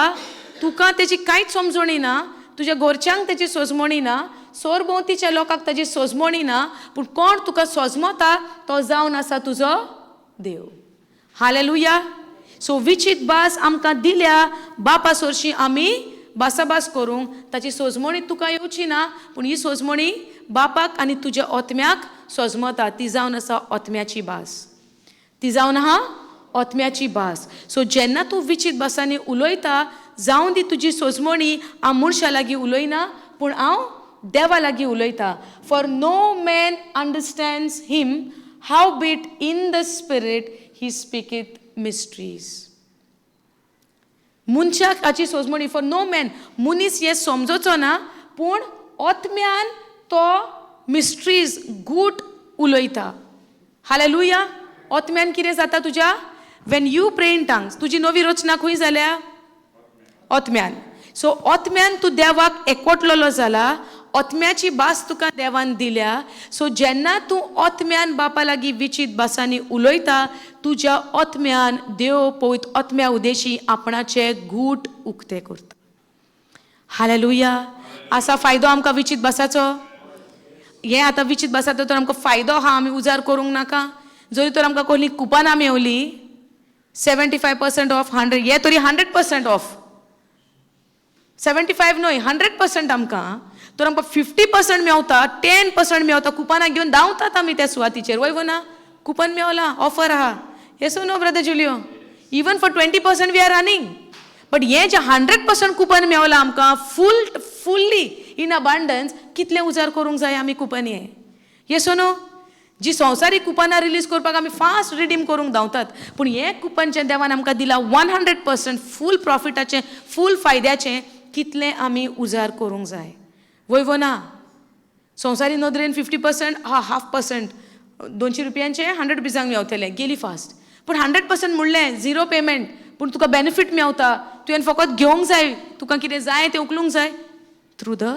तुका तेजी कांयच समजणी ना, तुज्या घरच्यांक तेजी सोजमणी ना, सरभोंवतीच्या लोकांक ताजी सोजमणी ना, पूण कोण तुका सोजमता तो जावन आसा तुजो देव. हालेलुया. सो विचीत भास आमकां दिल्या बापा सरशीं आमी भासाभास करूंक. ताची सोजमणी तुका येवची ना, पूण ही सोजमणी बापाक आनी तुज्या ओत्म्याक सोजमता. ती जावन आसा ओत्म्याची भास, ती जावन आहा ओत्म्याची भास. सो जेन्ना तूं विचीत भासांनी उलयता, जावं दी तुजी सोजमणी, हांव मनशा लागीं उलयना पूण हांव देवा लागीं उलयता. For no man understands him, howbeit in the spirit he speaketh mysteries. मनशाक हाची सोजमणी, फॉर नो मॅन, मनीस हें समजोचो ना, पूण ओत्म्यान तो मिस्ट्रीज गूट उलयता. हालेलुया. ओत्म्यान कितें जाता तुज्या? When you pray in tongues, तुजी नवी रचना खंय जाल्या? ओत्म्यान. सो ओत्म्यान तूं देवाक एकवटलेलो जाला, ओत्म्याची भास तुका देवान दिल्या. सो जेन्ना तूं ओत्म्यान बापा लागीं विचीत भासांनी उलयता, तुज्या ओत्म्यान देव पवित्र ओत्म्या उदेशी आपणाचे गूट उक्ते करता. हालेलुया. आसा फायदो आमकां विचीत भासाचो? हें आतां विचीत भासाचो तर आमकां फायदो आहा, आमी उजार करूंक नाका. जरी तर आमकां कसली कुपनां मेवली 75% ऑफ 100, हे तरी 100% ऑफ, 75 न्हय 100% आमकां, तर आमकां 50% मेवता, 10% मेवता. कुपनां घेवन धांवतात आमी त्या सुवातीचेर. वय ना, कुपन मेवला, ऑफर आहा. Yes no brother Julio? Even for 20% we are running. But हें जें 100% कुपन मेवलां आमकां, फुल्ली इन अबांडन्स, कितलें उजार करूंक जाय आमी कुपन हें? येस नो? जी संवसारीक कुपनां रिलीज करपाक आमी फास्ट रिडीम करूंक धांवतात, पूण हें कुपन जें देवान आमकां दिलां 100% फूल प्रॉफिटाचें, फूल फायद्याचें, कितलें आमी उजार करूंक जाय? वय वो ना? संवसारी नदरेन 50% हा, 50%, 200 रुपयांचें 100 रुपीजांक मेवतलें, गेली फास्ट. पूण 100% म्हणलें झिरो पेमेंट, पूण तुका बेनिफीट मेवता. तुवें फकत घेवंक जाय, तुका कितें जाय तें उखलूंक जाय through the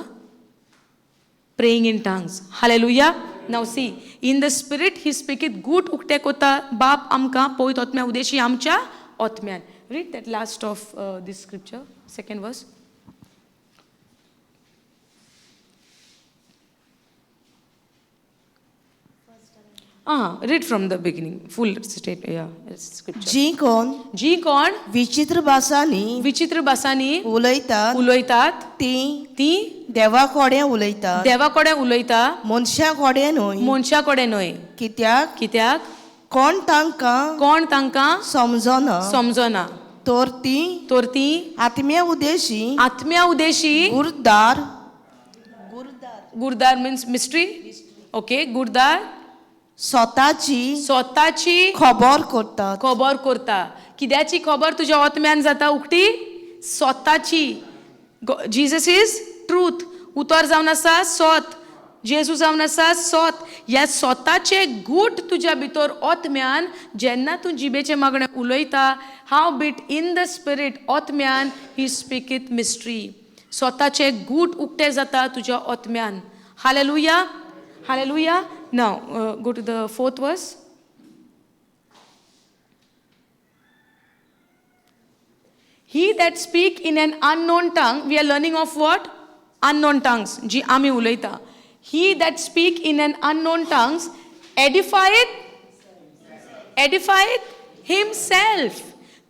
praying in tongues. Hallelujah. Now see, in the spirit he speaketh, गूट उक्ते कोता बाप आमकां पवित्र ओत्म्या उदेशी आमच्या ओत्म्यान. Read that last of this scripture, second verse. Read from the beginning, full state, yeah, scripture. जी कोण जी कोण विचित्र भासांनी विचित्र भासांनी उलयतात उलयतात, ती ती देवा कडेन उलयतात, देवा कडेन उलयता, मनशा कडेन न्हय. मनशा कडेन न्हय. कित्याक? कित्याक? कोण तांकां कोण तांकां समजना, समजना, तर ती तर ती आत्म्या Udeshi आत्म्या Udeshi Gurdar, Gurdar means mystery, okay, Gurdar स्वताची स्वताची खबर करतात. खबर करता. कित्याची खबर तुज्या ओत्म्यान जाता उक्ती? स्वताची. जीजस is truth, उतर जावन आसा सोत, जेजू जावन आसा सोत. ह्या सोताचे गूट तुज्या भितर ओत्म्यान जेन्ना तूं जिबेचें मागणें उलयता, howbeit in the spirit, ओत्म्यान he स्पीकीथ mystery, स्वताचे गूट उक्ते जाता तुज्या ओत्म्यान. Hallelujah, hallelujah. Now go to the fourth verse. He that speak in an unknown tongue, we are learning of what? Unknown tongues, जी आमी उलयता. He that speak in an unknown tongues edifieth, edifieth himself.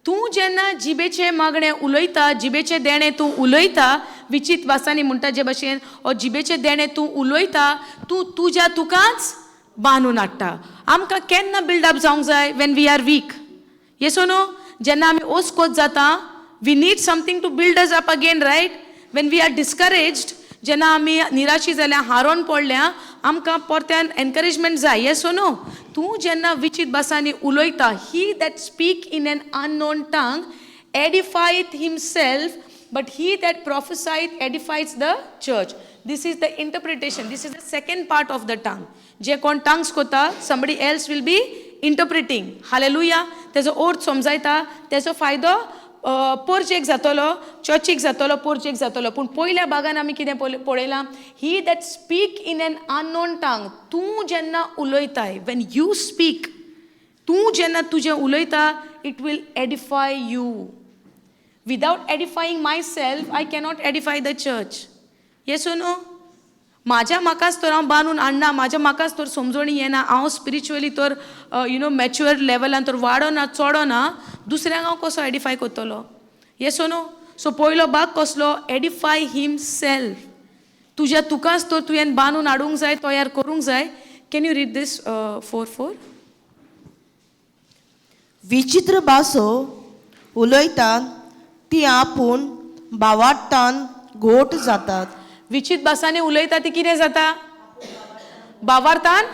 तूं जेन्ना जिबेचें मागणें उलयता, जिबेचें देणें तूं उलयता, विचीत भासांनी म्हणटा जे भाशेन, ओ जिबेचें देणें तूं उलयता, तूं तुज्या तुकाच बांदून हाडटा. आमकां केन्ना बिल्डअप जावंक जाय? When we are weak. Yes or no? जेन्ना आमी ओसकोत जाता, we need something to build us up again, right? When we are discouraged, जेन्ना आमी निराशी जाल्या, हारोन पडल्या, आमकां परत्यान एनकरेजमेंट जाय. येस ओ नो? तूं जेन्ना विचीत भासांनी उलयता, he that speak in an unknown tongue edifieth himself, but he that prophesieth edifies the church. This is the interpretation. This is the second part of the tongue. जे कोण tongues कोता, somebody else will be interpreting. Hallelujah. तेजो अर्थ समजायता, तेजो फायदो पोर्चेक जातलो, चर्चीक जातलो, पोर्चेक जातलो. पूण पयल्या भागान आमी कितें पळयलां? He that speak in an unknown tongue, तूं जेन्ना उलयताय, when you speak, तूं जेन्ना तुजें उलयता, it will edify you. Without edifying myself, I cannot edify the church. Yes or no? म्हाज्या म्हाकाच तर हांव बांदून हाडना, म्हाज्या म्हाकाच तर समजणी येना, हांव स्पिरिच्युअली तर you know mature लेवलान तर वाडना, चडना, दुसऱ्यांक हांव कसो एडिफाय करतलो? येस ओ नो? सो पयलो भाग कसलो? Edify himself. तुज्या तुकाच तर तुवें बांदून हाडूंक जाय, तयार करूंक जाय. Can you read this 4:4? विचित्र भासो उलयतात ती आपूण भावार्थान घोट जातात. विचित भासांनी उलयता ती कितें जाता? बावार्थान.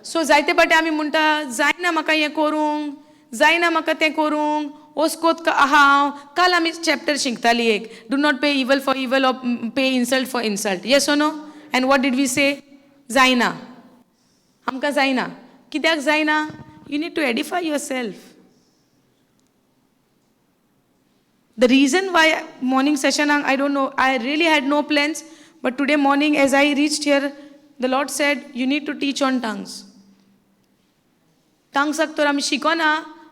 सो जायते फावटी आमी म्हणटा, जायना म्हाका हें करूंक, जायना म्हाका तें करूंक, ओस्कोत आहा हांव. काल आमी चॅप्टर शिकताली एक, do not pay evil for evil or pay insult for insult. Yes or no? And what did we say? जायना आमकां, जायना. कित्याक जायना? You need to edify yourself. The reason why morning session, I don't know, I really had no plans, but today morning as I reached here, the Lord said, you need to teach on tongues. टंग्साक तर आमी शिकोना,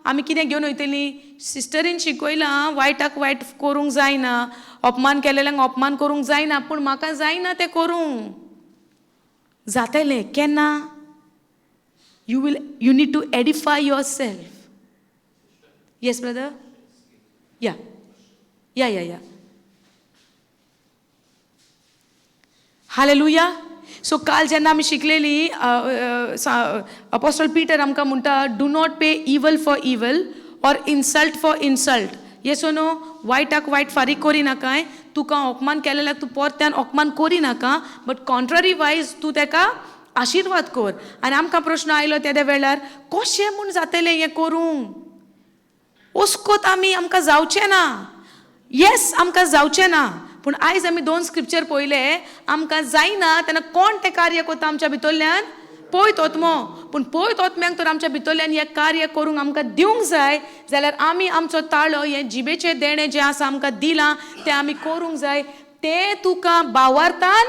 आमी कितें घेवन वयतलीं? सिस्टरीन शिकयलां, वायटाक वायट करूंक जायना, अपमान केलेल्यांक अपमान करूंक जायना, पूण म्हाका जायना तें करूंक. जातलें केन्ना? You need to edify yourself. Yes brother. Yeah. Hallelujah. So काल जेन्ना आमी शिकलेली, अपोस्टल पीटर आमकां म्हणटा, do not pay evil for evil or insult for insult. Yes or no? वायटाक वायट फारीक करी नाकाय. तुका अपमान केलेल्याक तूं परत्यान अपमान करी नाका, बट कॉन्ट्ररी वायज तूं तेका आशिर्वाद कर. आनी आमकां प्रश्न आयलो तेद्या वेळार, कशें म्हूण जातलें हें करूंक? ओस्कोत आमी, आमकां जावचें ना. येस, आमकां जावचें ना. पूण आयज आमी दोन स्क्रिप्चर पळयले, आमकां जायना तेन्ना कोण तें कार्य करता आमच्या भितरल्यान? पवित्र आत्मो. पूण पवित्र आत्म्याक तर आमच्या भितरल्यान हें कार्य करूंक आमकां दिवंक जाय, जाल्यार आमी आमचो ताळो, हें जिबेचें देणें जें आसा आमकां दिलां, तें आमी करूंक जाय. तें तुका भावार्थान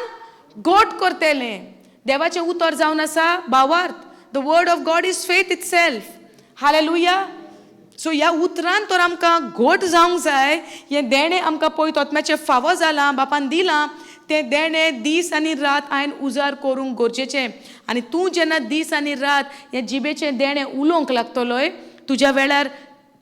गोट करतलें. देवाचें उतर जावन आसा भावार्थ. The word of God is faith itself. Hallelujah. So ह्या उतरान तर आमकां घट जावंक जाय. हें देणें आमकां पवित्र आत्म्याचें फावो जालां, बापान दिलां, तें देणें दीस आनी रात हांवें उजार करूंक गरजेचें. आनी तूं जेन्ना दीस आनी रात हें जिबेचें देणें उलोवंक लागतलोय, तुज्या वेळार,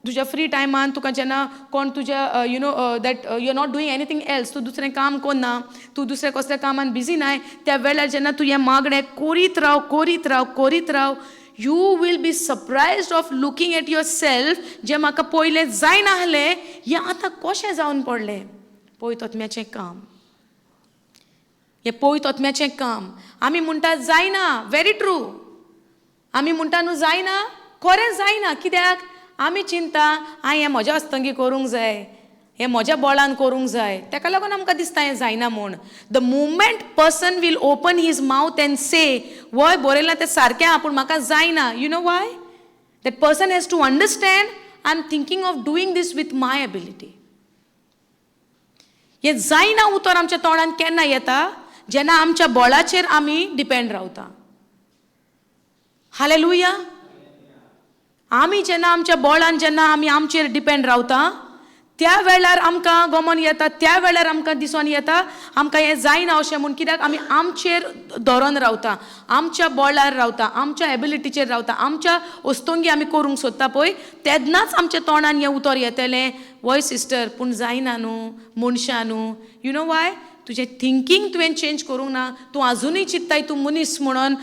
तुज्या फ्री टायमान, तुका जेन्ना कोण तुज्या you know that you are not doing anything else, तूं दुसरें काम करना, तूं दुसऱ्या कसल्या कामान बिजी नाय, त्या वेळार जेन्ना तूं हें मागणें करीत राव, करीत राव, करीत राव, you will be surprised of looking at yourself, जें म्हाका पयलें जायनासलें हें आतां कशें जावन पडलें. पवित्र आत्म्याचें काम हें, पवित्र आत्म्याचें काम. आमी म्हणटा जायना, व्हेरी ट्रू. आमी म्हणटा न्हू जायना, खरें जायना. कित्याक? आमी चिंता, हांवें हें म्हज्या हस्तंगी करूंक जाय, हें म्हज्या बळान करूंक जाय, ताका लागून आमकां दिसता हें जायना म्हूण. The moment person will open his mouth and say, वय बरयलां तें सारकें आहा, पूण म्हाका जायना. You know why? That person has to understand, I am thinking of doing this with my ability. हें जायना उतर आमच्या तोंडान केन्ना येता? जेन्ना आमच्या बळाचेर आमी डिपेंड रावता. हालेलुया. आमी जेन्ना आमच्या बळान, जेन्ना आमी आमचेर डिपेंड रावता, त्या वेळार आमकां गमन येता, त्या वेळार आमकां दिसोन येता आमकां हें जायना अशें म्हूण. कित्याक? आमी आमचेर धरोन रावता, आमच्या बळार रावता, आमच्या एबिलिटीचेर रावता, आमच्या वस्तुंगी आमी करूंक सोदता पळय, तेन्नाच आमच्या तोंडान हें उतर येतलें, वय सिस्टर, पूण जायना न्हू, मनशां न्हू. You know Y? तुजें थिंकींग तुवें चेंज करूंक ना. तूं आजुनूय चिंत्ताय तूं मनीस म्हणून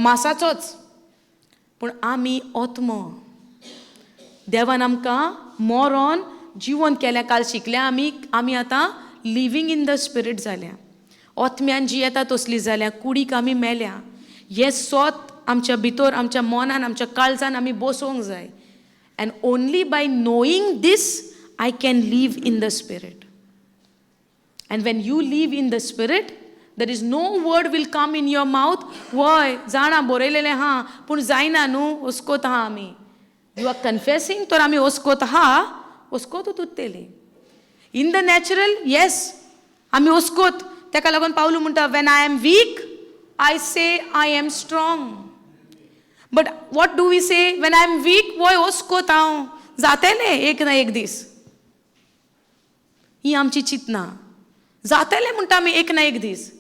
मासाचोच. पूण आमी आत्मो. देवान आमकां मरोन जिवन केल्या. काल शिकल्या आमी, आमी आतां लिवींग इन the spirit जाल्या, आत्म्यान जियेता तसली जाल्या, कुडीक आमी मेल्या. हें सोत आमच्या भितर, आमच्या मनान, आमच्या काळजान आमी बसोवंक जाय. And only by knowing this I can live in the spirit. And when you live in the spirit, there is no word will come in your mouth, वय जाणा बरयलेलें आहा, पूण जायना न्हू, ओस्कोत आहा आमी. You are confessing तर आमी ओस्कोत आहा, ओस्कोत उरतली. इन the natural, yes, आमी ओस्कोत. ताका लागून पावलू म्हणटा, when I am weak, I say I am strong. But what do we say when I am weak? वय ओस्कोत हांव, जातलें एक ना एक दीस. ही आमची चिंतना. जातलें म्हणटा आमी एक ना एक दीस.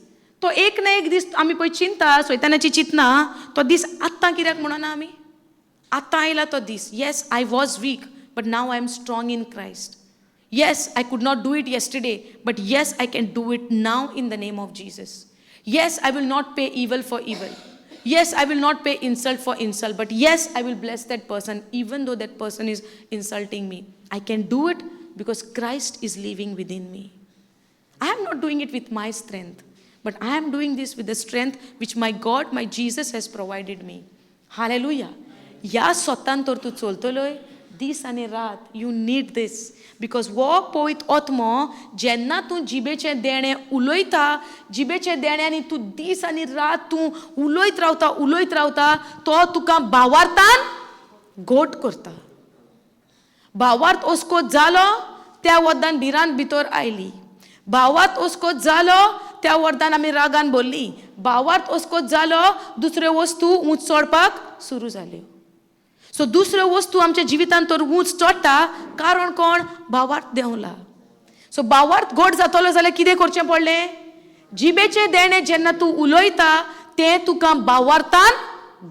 तो एक ना एक दीस आमी पळय चिंता, सैतानाची चिंतना, तो दीस आत्तां कित्याक म्हणना आमी? आत्तां आयला तो दीस. Yes, I was weak, but now I am strong in Christ. Yes, I could not do it yesterday, but yes, I can do it now in the name of Jesus. Yes, I will not pay evil for evil. Yes, I will not pay insult for insult, but yes, I will bless that person even though that person is insulting me. I can do it because Christ is living within me. I am not doing it with my strength, but I am doing this with the strength which my God, my Jesus has provided me. Hallelujah. ह्या सोतान तर तूं चलतलोय दीस आनी रात. You need these because हो पवित्र आत्मो जेन्ना तूं जिबेचें देणें उलयता, जिबेचें देणें आनी तूं दीस आनी रात तूं उलयत रावता, उलयत रावता, तो तुका भावार्थान घोट करता. भावार्थ ओस्कोत जालो त्या वरदान भिरांत भितर आयली. भावार्थ ओस्कोत जालो त्या वरदान आमी रागान भरली. भावार्थ ओस्कोत जालो दुसऱ्यो वस्तू ऊंच चडपाक सुरू जाल्यो. सो दुसऱ्यो वस्तू आमच्या जिवितांत तर ऊंच चडटा कारण कोण? भावार्थ देंवला. सो भावार्थ गोड जातलो जाल्यार कितें करचें पडलें? जिबेचें देणें जेन्ना तूं उलयता तें तुका भावार्थान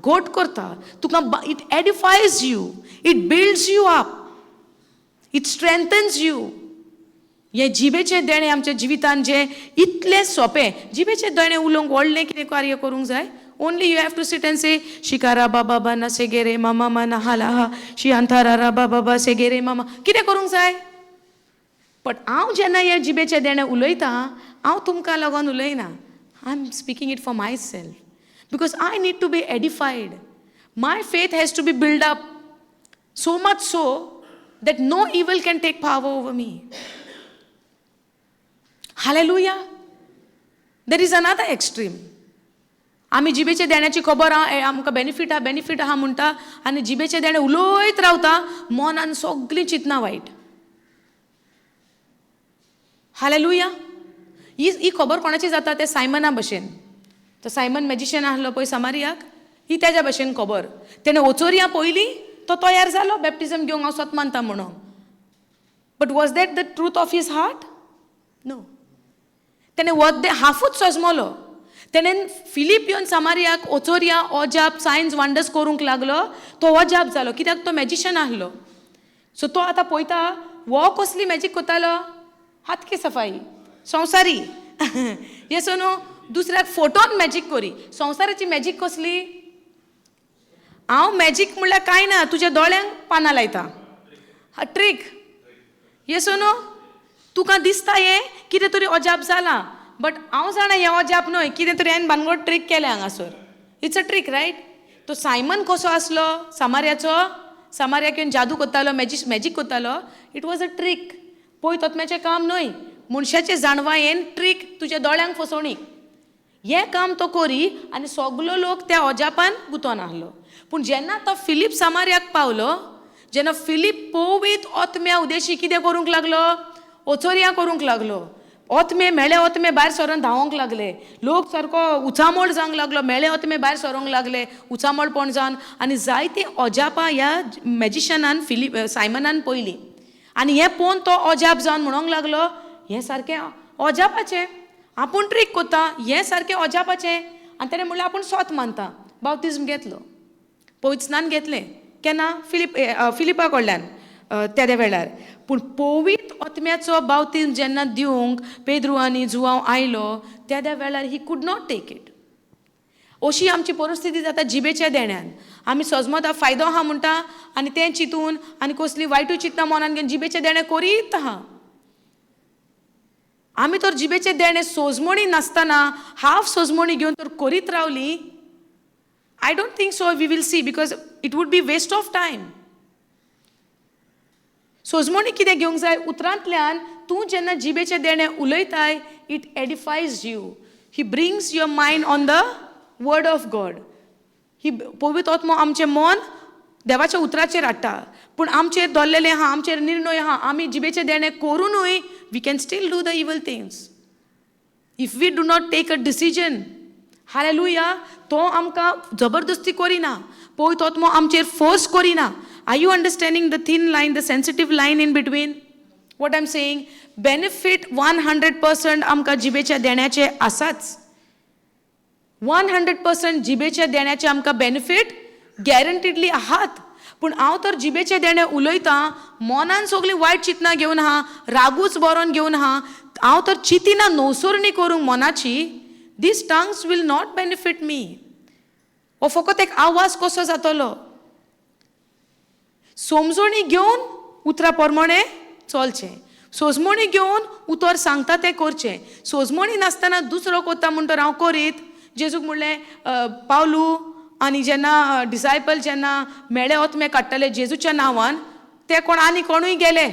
गोड करता. तुका it edifies you, it builds you up, it strengthens you. हें जिबेचें देणें आमच्या जिवितान जें इतलें सोंपें. जिबेचें देणें उलोवंक व्हडलें कितें कार्य करूंक जाय? Only you have to sit and say shikara बाबा बा ना सेगेरे मामा मा ना हाला हा शी अंथारा बा बाबा सेगेरे मामा. कितें करूंक जाय? बट हांव जेन्ना हें जिबेचें देणें उलयतां हांव तुमकां लागून उलयना. I am speaking it for myself because I need to be edified. My faith has to be build up so much so that no evil can take power over me. Hallelujah. There is another extreme. आमी जिबेचे देण्याची खबर आहा, आमकां benefit आहा, benefit आहा म्हणटा आनी जिबेचे देणें उलयत रावता, मनान सगळीं चिंतना वायट. हालेलुया. ही ही खबर कोणाची जाता? ते सायमना भशेन. तो सायमन मॅजिशियन आहलो पळय समारियाक, ही तेज्या भशेन खबर. तेणें ओचोरया पयली तो तयार जालो बॅप्टिजम घेवंक, हांव सत मानता म्हणून. But was that the truth of his heart? No. तेणें वद्दे हाफूच सजमलो. तेणें फिलीप येवन समारियाक ओचोरया ओजाप सायन्स वंडर्स करूंक लागलो, तो ओजाप जालो कित्याक तो मॅजिशियन आहलो. सो तो आतां पळयता हो कसली मॅजीक करतालो, हात की सफाई संवसारी. येसो न्हू दुसऱ्याक फोटोन मॅजीक करी. संवसाराची मॅजीक कसली? हांव मॅजीक म्हणल्यार कांय ना, तुज्या दोळ्यांक पानां लायता, ट्रीक. येसो न्हू तुका दिसता हें कितें तरी अजाप जालां, बट हांव जाणा हें अजाप न्हय, कितें तरी हांवें भानगड ट्रीक केलें हांगासर. It's a trick, right? तो सायमन कसो आसलो सामार्याचो, सामार्याक येवन जादू करतालो, मॅजीक करतालो. It was a trick. पळय तोतम्याचें काम न्हय, मनशाचे जाणवायेन ट्रीक, तुज्या दोळ्यांक फसोवणी. हें काम तो करी आनी सगलो लोक त्या अजापान गुंतोन आहलो. पूण जेन्ना तो फिलीप सामार्याक पावलो, जेन्ना फिलीप पवित्र आत्म्या उदेशी कितें करूंक लागलो? ओचोरया करूंक लागलो. ओतमे मेळे ओतमे भायर सरोन धांवोंक लागले. लोक सारको उचामळ जावंक लागलो, मेळे ओतमे भायर सरोंक लागले उचामळपण जावन. आनी जायतीं अजापां ह्या मॅजिशनान फिलीप सायमनान पयलीं. आनी हें पळोवन तो अजाप जावन म्हणोंक लागलो, हें सारकें अजापाचें, आपूण ट्रीक करता, हें सारकें अजापाचें. आनी तेणें म्हणलें आपूण सोत मानता. बाप्तिज्म घेतलो, पवित्र स्नान घेतलें. केन्ना? फिलिपा कडल्यान तेद्या वेळार. पूण पवित्र आत्म्याचो बाप्तिज्म जेन्ना दिवंक पेद्रू आनी जुवांव आयलो तेद्या वेळार he could not take it. अशी आमची परिस्थिती जाता जिबेच्या देण्यान. आमी सजमता फायदो आहा म्हणटा आनी तें चिंतून आनी कसली वायटूय चिंतना मनान घेवन जिबेचें देणें करीत आहा. आमी तर जिबेचें देणें सोजमणी नासतना हाफ सोजमणी घेवन तर करीत रावली, I don't think so we will see, because it would be waste of time. सोजमणी कितें घेवंक जाय? उतरांतल्यान तूं जेन्ना जिबेचें देणें उलयताय, it edifies you. He brings your mind on the word of God. ही पवित्र आत्मो आमचें मन देवाच्या उतराचेर हाडटा. पूण आमचेर दवरलेलें आहा, आमचेर निर्णय आहा, आमी जिबेचें देणें करुनूय we can still do the evil things if we do not take a decision. Hallelujah. तो आमकां जबरदस्ती करिना, पवित्र आत्मो आमचेर फोर्स करिना. Are you understanding the thin line, the sensitive line in between? What I am saying, benefit 100% आमकां जिबेच्या देण्याचे आसाच. 100% जिबेच्या देण्याचे आमकां बेनिफीट गॅरंटीडली आहात. पूण हांव तर जिबेचें देणें उलयतां, मनान सगळीं वायट चिंतना घेवन आहा, रागूच बरोवन घेवन आहा, हांव तर चिंतिना नवसरणी करूंक मनाची, these tongues will not benefit me. हो फकत एक आवाज कसो जातलो. समजणी घेवन उतरां प्रमाणें चलचें, सोजमणी घेवन उतर सांगता तें करचें. सोजमणी नासतना दुसरो कोता म्हणटर हांव करीत. जेजूक म्हणलें, पावलू आनी जेन्ना डिसायपल जेन्ना मेळे ओतमे काडटले जेजूच्या नांवान, ते कोण आनी कोणूय गेले.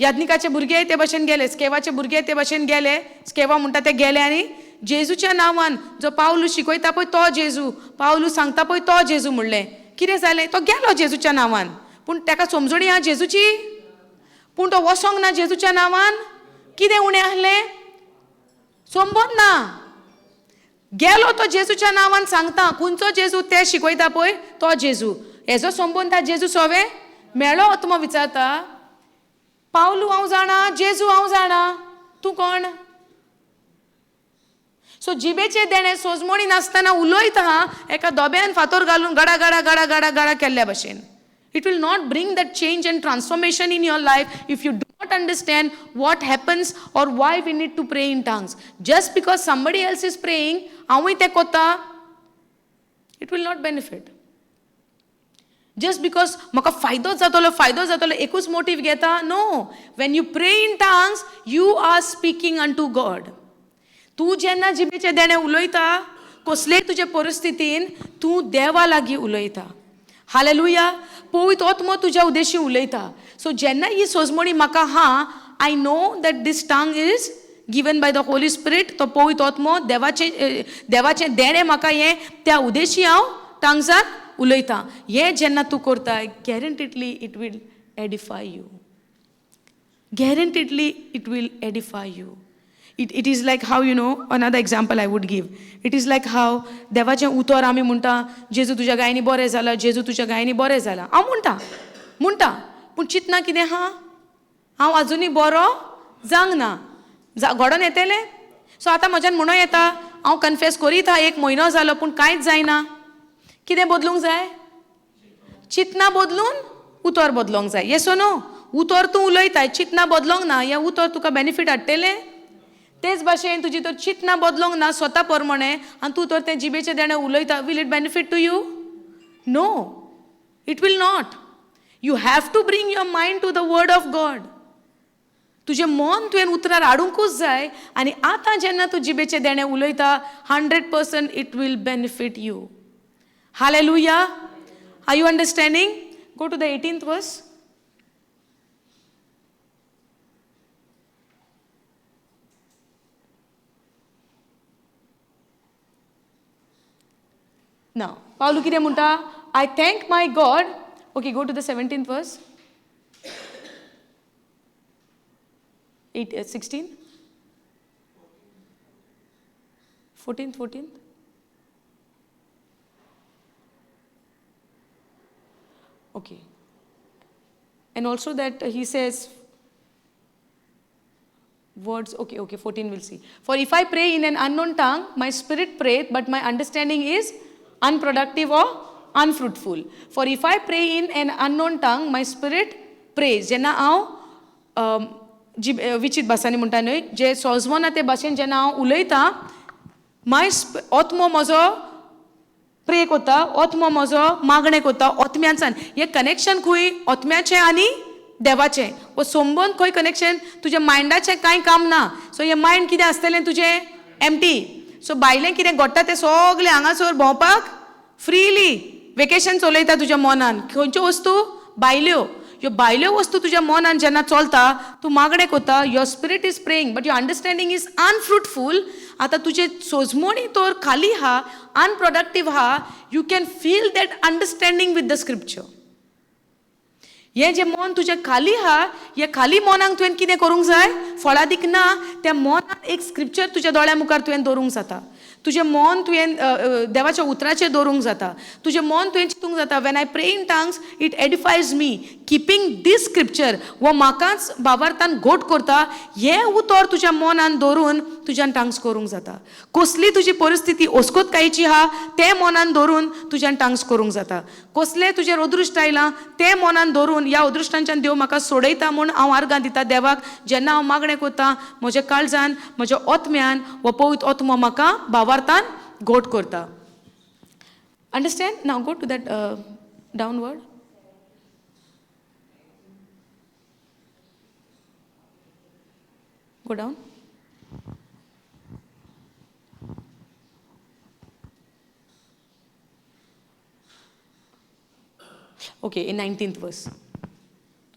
याज्ञिकाचे भुरगे ते भशेन गेले, स्केवाचे भुरगे ते भशेन गेले, स्केवा म्हणटा ते गेले आनी जेजूच्या नांवान जो पावलू शिकयता पळय तो जेजू, पावलू सांगता पळय तो जेजू म्हणलें. कितें जालें? तो गेलो जेजूच्या नांवान, पूण ताका समजणी आहा जेजूची, पूण तो वसोंक ना जेजूच्या नांवान. कितें उणें आहलें? संबंद ना. गेलो तो जेजूच्या नांवान सांगता, खंयचो जेजू ते शिकयता पळय तो जेजू, हेजो संबंद जेजू सोवे मेळो. आत्मो विचारता, पावलू हांव जाणा, जेजू हांव जाणा, तूं कोण? सो जिबेचें देणें सोजमणी नासतना उलयता एका दोब्यान फातोर घालून गडा गडा गडा गडा गडा केल्ल्या भशेन. It will not bring that change and transformation in your life if you do not understand what happens or why we need to pray in tongues. Just because somebody else is praying, हांवूय तें कोता, it will not benefit. Just because म्हाका फायदो जातलो, फायदो जातलो, एकूच motive घेता, no. When you pray in tongues, you are speaking unto God. तूं जेन्ना जिबेचें देणें उलयता, कसलेय तुजे परिस्थितीन तूं देवा लागीं उलयता. हालेलुया. पवित्र आत्मो तुज्या उद्देशी उलयता. सो जेन्ना ही सोजमणी म्हाका आहा, I know that this tongue is given by the Holy Spirit. तो पवित्र आत्मो देवाचें देवाचें देणें म्हाका हें, त्या उद्देशी हांव टांग्सान उलयता. हें जेन्ना तूं करता, guaranteedly it will edify you. Guaranteedly it will edify you. It is like how, you know, another example I would give. It is like how देवाचें उतर आमी म्हणटा, जेजू तुज्या गायनी बरें जालां, जेजू तुज्या गायनी बरें जालां, हांव म्हणटा म्हणटा, पूण चिंतना कितें आहा, हांव आजुनूय बरो जावंक ना, घडोन येतलें. सो आतां म्हज्यान म्हणूं येता, हांव कन्फेस करीत आहा, एक म्हयनो जालो, पूण कांयच जायना. कितें बदलूंक जाय? चिंतना बदलून उतर बदलोंक जाय. येस नो? उतर तूं उलयताय, चिंतना बदलोंक ना, हें उतर तुका बेनिफीट हाडटलें. तेच भाशेन तुजी तर चिंतना बदलोंक ना स्वता प्रमाणे आनी तूं तर तें जिबेचें देणें उलयता, will it benefit to you? No, it will not. You have to bring your mind to the word of God. तुजें मन तुवें उतरार हाडुंकूच जाय. आनी आतां जेन्ना तूं जिबेचें देणें उलयता, 100% it will benefit you. Hallelujah. Are you understanding? Go to the 18th verse. Now, Pavlu कितें म्हणटा? I thank my God. Okay, go to the 17th verse. 16? 14th, 14th? Okay. And also that he says, words, okay, okay, 14 we'll see. For if I pray in an unknown tongue, my spirit prayeth, but my understanding is unproductive or unfruitful. For if I pray in an unknown tongue, my spirit prays. जेन्ना हांव विचित भासांनी म्हणटा न्हय, जे सोजमना ते भाशेन जेन्ना हांव उलयतां, माय आत्मो म्हजो प्रे कोता, आत्मो म्हजो मागणें कोता आत्म्याच्यान. हें कनेक्शन खंय? आत्म्याचें आनी देवाचें. हो संबंद खंय कनेक्शन? तुज्या मायंडाचें कांय काम ना. सो हें मायंड कितें आसतलें तुजें? एम्प्टी. सो भायलें कितें घडटा तें सगलें हांगासर भोंवपाक फ्रीली वेकेशन चलयता तुज्या मनान. खंयच्यो वस्तू? भायल्यो. ह्यो भायल्यो वस्तू तुज्या मनान जेन्ना चलता, तूं मागणें कोता, your spirit is praying but your understanding is unfruitful. आतां तुजें सोजमणी तर खाली आहा, अनप्रोडक्टीव आहा. You can feel that understanding with the scripture. हें जें मन तुजें खाली आहा, हें खाली मनाक तुवें कितें करूंक जाय? फळादीक ना त्या मनान एक स्क्रिप्चर तुज्या दोळ्या मुखार तुवें दवरूंक जाता. तुजें मन तुवें देवाच्या उतराचेर दवरूंक जाता. तुजें मन तुवें चिंतूंक जाता, when I pray in tongues it edifies me, keeping this scripture. हो म्हाकाच भावार्थान घोट करता. हें उतर तुज्या मनान दवरून तुज्यान टांग्स करूंक जाता. कसली तुजी परिस्थिती ओस्कोतकायेची आहा तें मनान दवरून तुज्यान टांग्स करूंक जाता. कसलें तुजेर अदृश्ट आयलां तें मनान दवरून ह्या अदृश्टांच्यान देव म्हाका सोडयता म्हूण हांव आर्गां दिता देवाक. जेन्ना हांव मागणें करता, म्हज्या काळजान, म्हज्या आत्म्यान हो पवित्र आत्मो म्हाका भावार्थान घोट करता. Understand? Now go to that downward. Go down. Okay, in 19th verse.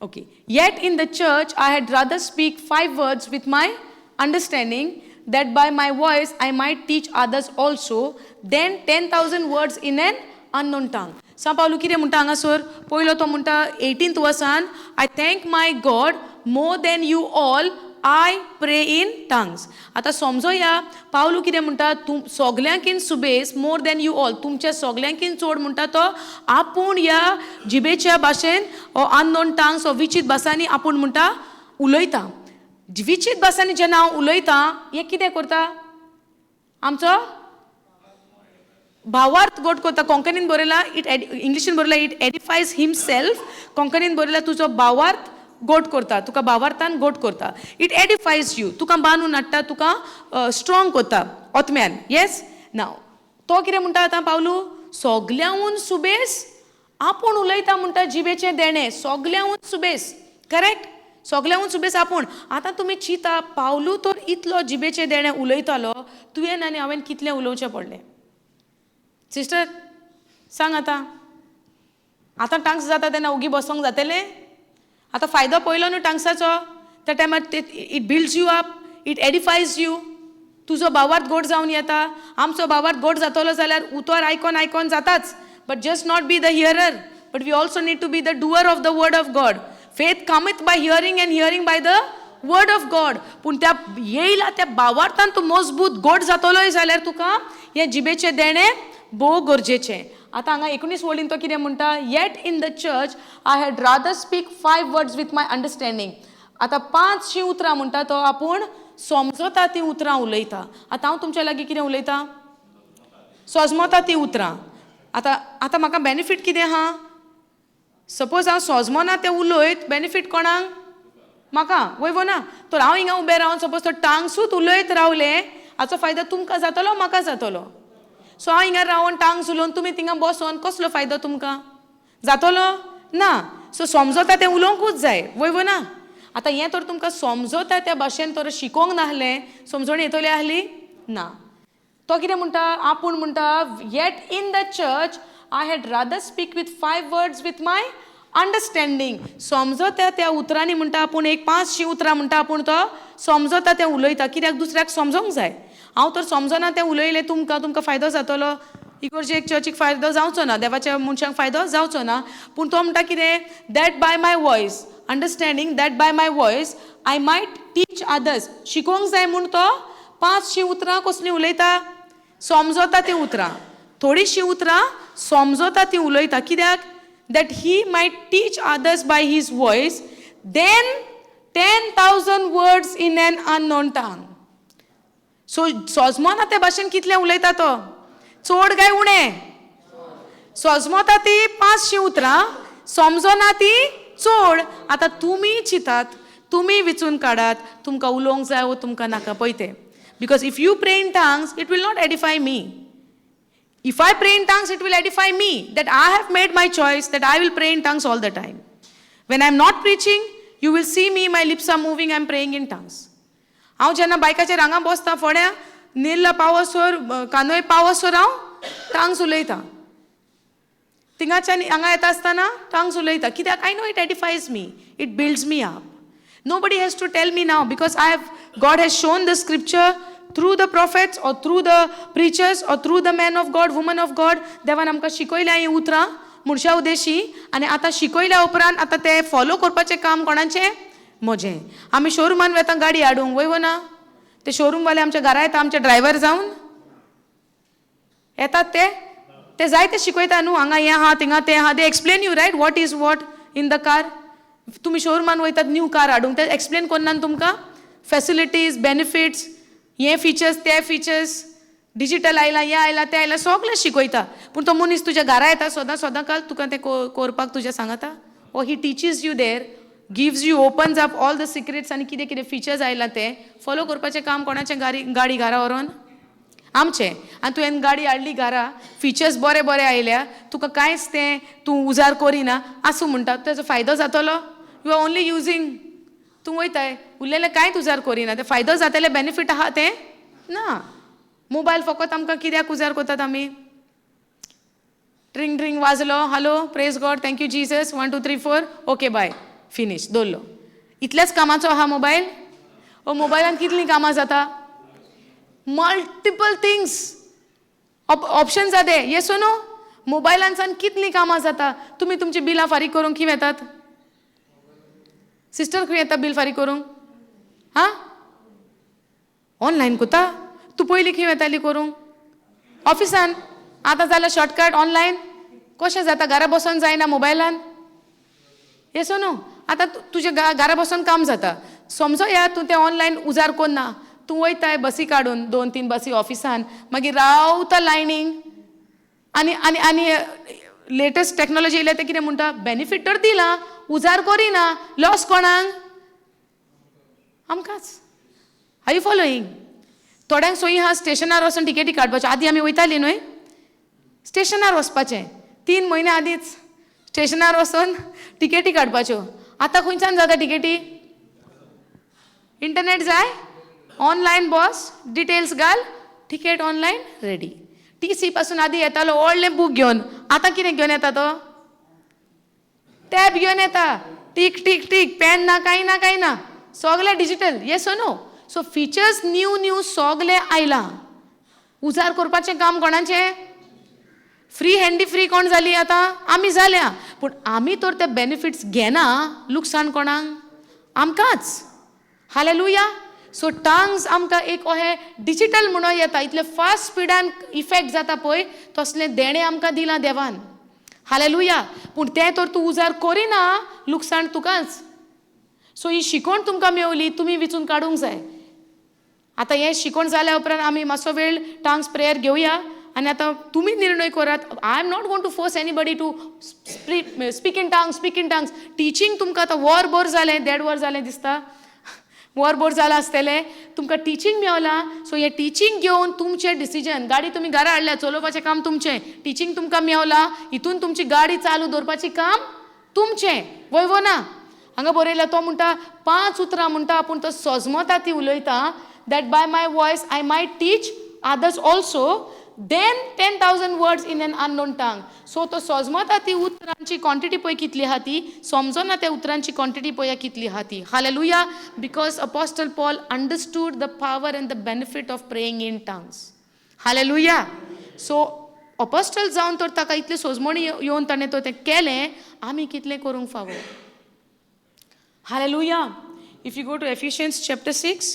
Okay. Yet in the church I had rather speak five words with my understanding, that by my voice I might teach others also, than 10,000 words in an unknown tongue. सांत पावलू कितें म्हणटा हांगासर? पयलो तो म्हणटा 18th वर्सान, I thank my God more than you all I pray in tongues. आतां समजोया पावलू कितें म्हणटा, तूं सोगल्यांकीन सुबेस, मोर दॅन you all, तुमच्या सोगल्यांकीन चड म्हणटा तो आपूण ह्या जिबेच्या भाशेन ओ अननोन टांग्स ओ विचीत भासांनी आपूण म्हणटा उलयता. विचीत भासांनी जेन्ना हांव उलयतां, हें कितें करता? आमचो भावार्थ गोट करता. कोंकणीन बरयला it, इंग्लिशीन बरयला it एडिफायज हिमसेल्फ. कोंकणीन बरयला तुजो भावार्थ गोट करता, तुका भावार्थान गोट करता. It एडिफायज you, तुका बांदून हाडटा, तुका स्ट्रॉंग करता ओतम्यान. येस, नाव तो कितें म्हणटा आतां पावलू? सोगल्यांहून सुबेस आपूण उलयता म्हणटा जिबेचें देणें, सोगल्यांहून सुबेस. करेक्ट? सोगल्यांहून सुबेस आपूण. आतां तुमी चिंता, पावलू तर इतलो जिबेचें देणें उलयतालो, तुवें आनी हांवें कितलें उलोवचें पडलें? सिस्टर, सांग आतां. आतां टांग्स जाता तेन्ना ओगी बसोंक जातलें? आतां फायदो पळयलो न्हू टांग्साचो त्या टायमार. It builds you up, it edifies you. तुजो भावार्थ गोड जावन येता. आमचो भावार्थ गोड जातलो जाल्यार उतर आयकोन आयकोन जाताच, but just not be the hearer, but we also need to be the doer of the word of God. Faith cometh by hearing and hearing by the word of God. पूण त्या येयला त्या भावार्थान तूं मजबूत गोड जातलोय जाल्यार तुका हें जिबेचें देणें भोव गरजेचें. आतां हांगा 19 वळीन तो कितें म्हणटा? Yet in the church I had rather speak five words with my understanding. आतां पांचशीं उतरां म्हणटा तो आपूण समजता तीं उतरां उलयता. आतां हांव तुमच्या लागीं कितें उलयता? सोजमता तीं उतरां. आतां म्हाका बेनिफीट कितें आहा? सपोज हांव सोजमना तें उलयत, बेनिफीट कोणाक? म्हाका, वय वो ना? तर हांव हिंगा उबें रावन सपोज तो टांगसूच उलयत रावलें, हाचो फायदो तुमकां जातलो, म्हाका जातलो? सो हांव हिंगा रावन टांग्स उलोवन, तुमी थिंगा बसोन कसलो फायदो तुमकां जातलो? ना. सो समजता तें उलोवंकूच जाय, वय वो ना? आतां हें तर तुमकां समजता त्या भाशेन तर शिकोवंक नासलें, समजणी येतली आहली ना. तो कितें म्हणटा? आपूण म्हणटा, yet in the church I had rather speak with five words with my understanding. समजता त्या उतरांनी म्हणटा आपूण एक पांचशीं उतरां म्हणटा आपूण तो समजता तें उलयता. कित्याक? दुसऱ्याक समजोंक जाय. हांव तर समजना तें उलयलें तुमकां, तुमकां फायदो जातलो? इगोर्जेक चर्चीक फायदो जावचो ना, देवाच्या मनशांक फायदो जावचो ना. पूण तो म्हणटा कितें? That by my voice understanding, that by my voice I might teach others. शिकोवंक जाय म्हूण तो पांचशीं उतरां कसलीं उलयता? समजता तीं उतरां. थोडीशीं उतरां समजता तीं उलयता. कित्याक? That he might teach others by his voice than 10,000 words in an unknown tongue. So सोजमना ते भाशेन कितलें उलयता तो? चड काय उणें? सोजमता ती पांचशीं उतरां, समजना ती चड. आतां तुमी चिंतात, तुमी विचून काडात, तुमकां उलोवंक जाय वो तुमकां नाका पळय तें. Because if you pray in tongues, it will not edify me. If I pray in tongues, it will edify me that I have made my choice that I will pray in tongues all the time. When I'm not preaching, you will see me, my lips are moving, I'm praying in tongues. हांव जेन्ना बायकाचेर हांगा बसता फोड्यां, नेल्ला पावसर, कानोय पावसर हांव टांग्स उलयतां. थिंगाच्यान हांगा येता आसतना टांग्स उलयता. कित्याक? I know it edifies me, it builds me up. Nobody has to tell me now because I have God has shown the scripture through the prophets or through the preachers or through the man of God, woman of God. देवान आमकां शिकयल्या हीं उतरां मनशा उदेशी आनी आतां शिकयल्या उपरांत आतां तें फॉलो करपाचें काम कोणाचें? म्हजें. आमी शोरुमान वता गाडी हाडूंक, वय वो ना? ते शोरूमवाले आमच्या घरा येता, आमचे ड्रायव्हर जावन येतात ते. ते जायते शिकयता न्हू, हांगा हें आहा, थिंगा तें आहा. They explain you, right, what is what in the car. तुमी शोरुमान वयतात न्यू कार हाडूंक, ते एक्सप्लेन करना तुमकां फेसिलिटीज, बेनिफिट्स, हे फिचर्स, ते फिचर्स, डिजिटल आयलां, हें आयलां, तें आयलां, सगळें शिकयता. पूण तो मनीस तुज्या घरा येता सदां सदां काल तुका तें करपाक तुज्या सांगता? ओ he teaches you there, gives you, opens up all the secrets आनी कितें कितें फिचर्स आयलां तें फॉलो करपाचें काम कोणाचें? गाडी गाडी घरा व्हरोन आमचें. आनी तुवें गाडी हाडली घरा, फिचर्स बरे बरे आयल्या, तुका कांयच तें तूं उजार करिना, आसूं म्हणटा, तेजो फायदो जातलो? You are only using. तूं वयताय, उरलेलें कांयच उजार करिना, तें फायदो जातलें? बेनिफीट आहा तें ना. मोबायल फकत आमकां कित्याक उजार करतात आमी? ट्रिंग ट्रिंग वाजलो, hello, praise God, thank you Jesus, 1 2 3 4, okay bye, finish, दवरलो. इतल्याच कामाचो आहा मोबायल? ओ मोबायलान कितलीं कामां जाता, मल्टिपल थिंग्स, ऑप्शन जाते. येस नो? मोबायलानसान कितलीं कामां जाता. तुमी तुमची बिलां फारीक करूंक खंय वेतात? सिस्टर खंय येता बील फारीक करूंक? हां, ऑनलायन कोता. तूं पयलीं खंय वेताली करूंक? ऑफिसान. आतां जाल्यार शॉर्टकट ऑनलायन कशें जाता? घरा बसोन जायना मोबायलान? येस न्हू? आतां तुजें घरा बसोन काम जाता. समजो या तूं तें ऑनलायन उजार कोन्ना, तूं वयताय बसी काडून, 2-3 बसी ऑफिसान, मागीर रावता लायनींग. आनी आनी आनी लेटस्ट टॅक्नोलॉजी येयल्या तें कितें म्हणटा, बेनिफीट तर दिला, उजार करिना, लॉस कोणाक? आमकांच. Are you following? थोड्यांक सोयी आहा स्टेशनार वचून टिकेटी काडपाच्यो. आदीं आमी वयतालीं न्हय स्टेशनार वचपाचें, 3 म्हयने आदींच स्टेशनार वचून टिकेटी काडपाच्यो. आतां खंयच्यान जाता टिकेटी? इंटरनेट जाय, ऑनलायन बॉस, डिटेल्स घाल, ticket online ready. T C पासून आदीं येतालो व्हडलें बूक घेवन, आतां कितें घेवन येता तो? टॅब घेवन येता, टीक टीक टीक, पेन ना, कांय ना, कांय ना, सगलें digital. Yes no? So features new new सगलें आयलां. उजार करपाचें काम कोणाचें? फ्री हँडी फ्री कोण जाली आतां? आमी जाल्या. पूण आमी तर ते बेनिफिट्स घेना, लुकसाण कोणाक? आमकांच. हालेलुया. सो टांग्स आमकां एक अहें डिजिटल म्हणून येता, इतले फास्ट स्पिडान इफेक्ट जाता पळय, तसलें देणें आमकां दिलां देवान. हालेलुया. पूण तें तर तूं उजार करिना, लुकसाण तुकाच. सो ही शिकवण तुमकां मेवली, तुमी विचून काडूंक जाय. आतां हें शिकवण जाल्या उपरांत आमी मातसो वेळ टांग्स प्रेयर घेवया आनी आतां तुमी निर्णय करात. I am not going to force anybody to speak in tongues, speak in tongues. Teaching तुमकां आतां वरभर जालें, 1.5 वर जालें दिसता, वरभर जालां आसतलें, तुमकां टिचींग मेवलां. सो हें टिचींग घेवन तुमचें डिसिजन, गाडी तुमी घरा हाडल्या, चलोवपाचें काम तुमचें, टिचींग तुमकां मेवलां, हितून तुमची गाडी चालू दवरपाचें काम तुमचें. वय वो ना? हांगा बरयलां, तो म्हणटा 5 उतरां म्हणटा, पूण तो सोजमता ती उलयता, that by my voice I might teach others also, then 10,000 words in an unknown tongue. So तो सोजमता ती उतरांची क्वॉन्टिटी पळय कितली आहा ती, समजना त्या उतरांची क्वॉन्टिटी पळया कितली आहा ती. Hallelujah. Because apostle Paul understood the power and the benefit of praying in tongues. Hallelujah. So apostle जावन तर ताका इतली सोजमणी येवन ताणें तो तें केलें, आमी कितलें करूंक फावो. Hallelujah. If you go to Ephesians chapter 6,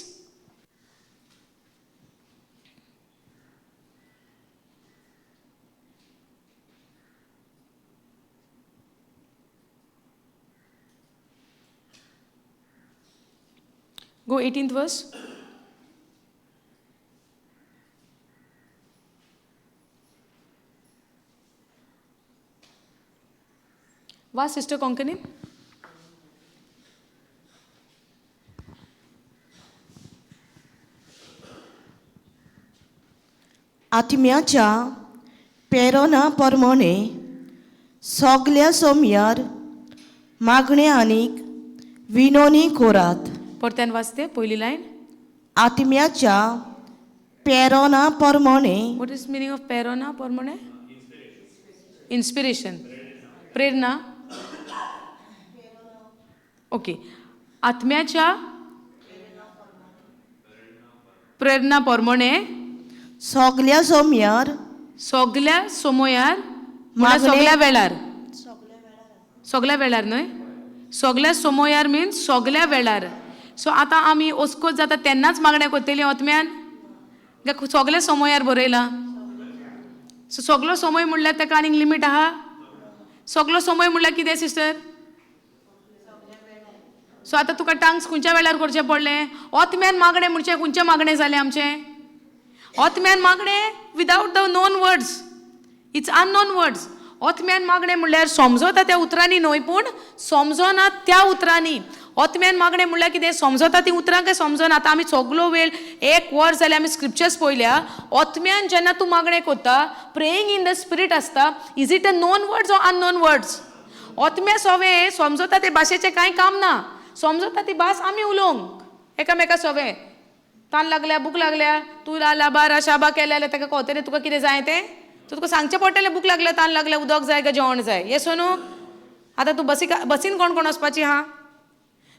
go 18th verse. वा सिस्टर कोंकणी. आत्म्याच्या प्रेरणा प्रमाणे सगल्या सोमयार मागणे आनीक विनवणी करात. परत्यान वाचते पयली लायन. आत्म्याच्या प्रेरणा प्रमाणे. What is meaning of प्रेरणा प्रमाणे? इन्स्पिरेशन, प्रेरणा. ओके. आत्म्याच्या प्रेरणा प्रमाणे सगल्या सोमयार, सगल्या सोमयार म्हणल्यार सगल्या वेळार, सगल्या वेळार न्हय, सगल्या सोमयार मिन्स सगल्या वेळार. सो आतां आमी ओस्कोत जाता तेन्नाच मागणें करतलीं आत्म्यान, सगल्या सोमयार बरयलां. सो सगलो समय म्हणल्यार ताका आनीक लिमीट आहा? सगलो समय म्हणल्यार कितें सिस्टर? सो आतां तुका टांग्स खंयच्या वेळार करचें पडलें? आत्म्यान मागणें म्हणचें खंयचें मागणें जालें आमचें? आत्म्यान मागणें without the known words, it's unknown words. आत्म्यान मागणें म्हणल्यार समजता त्या उतरांनी न्हय, पूण समजना त्या उतरांनी. आत्म्यान मागणें म्हणल्यार कितें? समजता ती उतरां काय समजना. आतां आमी सगलो वेळ 1 वर जाल्यार आमी स्क्रिप्चर्स पळयल्या. आत्म्यान जेन्ना तूं मागणें करता, प्रेइंग इन the spirit आसता, is it a known words or unknown words? आत्म्या सोवें समजता ते भाशेचें कांय काम ना, समजता ती भास आमी उलोवंक एकामेका सोवें. तान लागल्या, भूक लागल्या, तूं लाबा शाबा केलें जाल्यार ताका कळटलें तुका कितें जाय तें. सो तुका सांगचें पडटलें भूक लागल्या, तान लागल्या, उदक जाय काय जेवण जाय. येस नो? आतां तूं बसीन कोण कोण वचपाची आहा?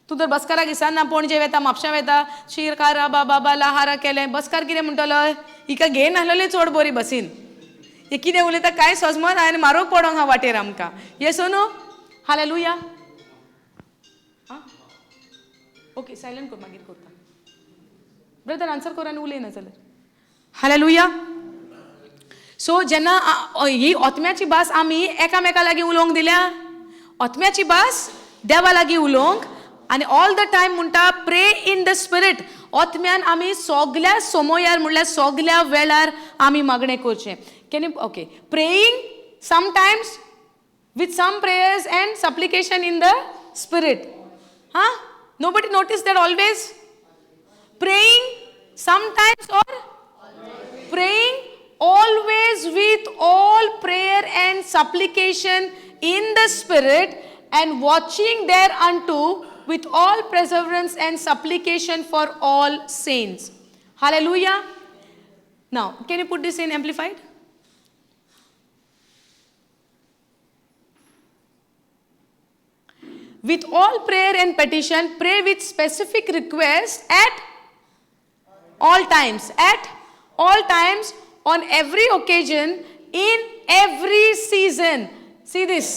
तूं तर बसकाराक दिसना, पणजे वेता, म्हापशां वेता, शीर कारा बाबा लाहारा केलें, बसकार कितें म्हणटलो? हिका घेन आसलेली चड बरी बसीन, हे कितें उलयता कांय सजमना आनी मारूंक पडोंक आहा वाटेर आमकां. Yes no? Hallelujah. आं ओके, सायलंट कर, मागीर करता. ब्रदर आन्सर कर आनी उलयना जाल्यार. हालेलुया. सो जेन्ना ही आत्म्याची भास आमी एकामेका लागीं उलोवंक दिल्या, आत्म्याची भास देवा लागीं उलोवंक, आनी ऑल the time म्हणटा प्रे इन the spirit. आत्म्यान आमी सगल्या समयार म्हणल्यार सगल्या वेळार आमी मागणें करचें. Can you okay praying sometimes with some prayers and supplication in the spirit. हां, nobody notice that always praying sometimes or praying always with all prayer and supplication in the spirit and watching thereunto with all perseverance and supplication for all saints. Hallelujah. Now, can you put this in Amplified? With all prayer and petition, pray with specific requests at all times. At all times, on every occasion, in every season. See this.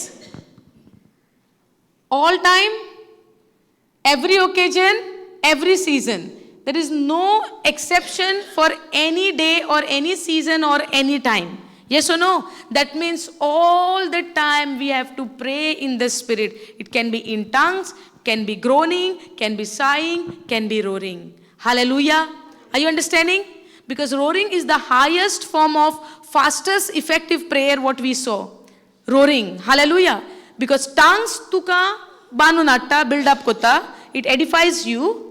All time, every occasion, every season. There is no exception for any day or any season or any time. Yes or no? That means all the time we have to pray in the spirit. It can be in tongues, can be groaning, can be sighing, can be roaring. Hallelujah. Are you understanding? Because roaring is the highest form of fastest effective prayer what we saw. Roaring. Hallelujah. Because tongues tuka banu natta, build up kota. It edifies you.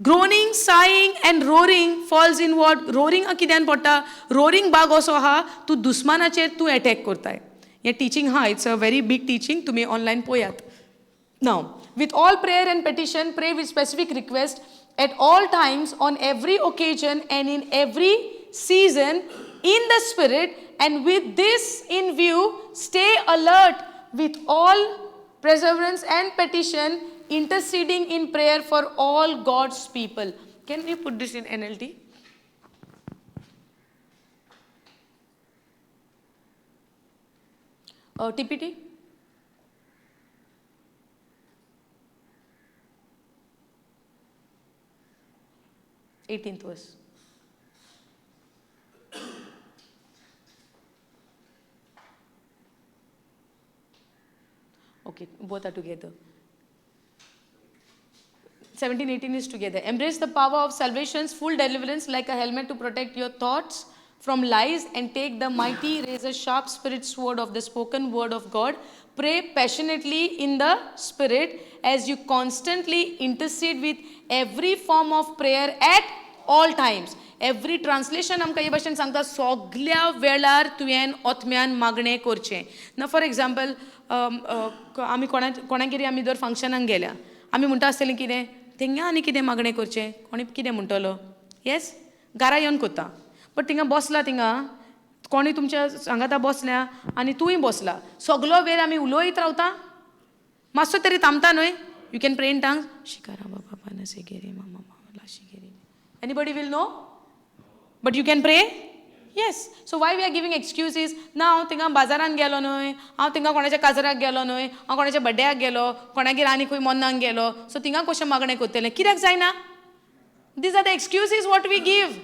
Groaning, sighing and roaring falls in what? Roaring कित्यान पडटा? Roaring बाग असो आहा, तूं दुस्मानाचेर तूं attack करताय. हें teaching आहा, it's a very big teaching, तुमी ऑनलायन पळयात. Now, with all prayer and petition, pray with specific request at all times, on every occasion and in every season in the spirit, and with this in view, stay alert with all perseverance and petition, interceding in prayer for all God's people. Can you put this in NLT? TPT? 18th verse. Okay, both are together. 17, 18 is together. Embrace the power of salvation's full deliverance like a helmet to protect your thoughts from lies, and take the mighty razor sharp spirit sword of the spoken word of God. Pray passionately in the spirit as you constantly intercede with every form of prayer at all times. Every translation आमकां हे भाशेन सांगता, सगल्या वेळार तुवें आत्म्यान मागणें करचें. ना फॉर एग्जाम्पल, आमी कोणागेर आमी दर फंक्शनाक गेल्या, आमी म्हणटा आसतलीं कितें थिंगा आनी कितें मागणें करचें, कोणी कितें म्हणटलो? येस, घरा येवन करता, बट थिंगा बसला, थिंगा कोणी तुमच्या सांगाता बसल्या आनी तूंय बसला, सगलो वेळ आमी उलयत रावता, मातसो तरी थांबता न्हय. You can pray in tongues. Shikara बाबा नसेगेरी मामा लाशिगेरी. Anybody will know? But you can pray? Yes. So why we are giving excuses? ना हांव थिंगा बाजारान गेलो न्हय, हांव थिंगा कोणाच्या काजराक गेलो न्हय, हांव कोणाच्या बड्ड्याक गेलो, कोणागेर आनी खंय मोन्नाक गेलो, सो थिंगा कशें मागणें करतलें? कित्याक जायना? These are the excuses what we give.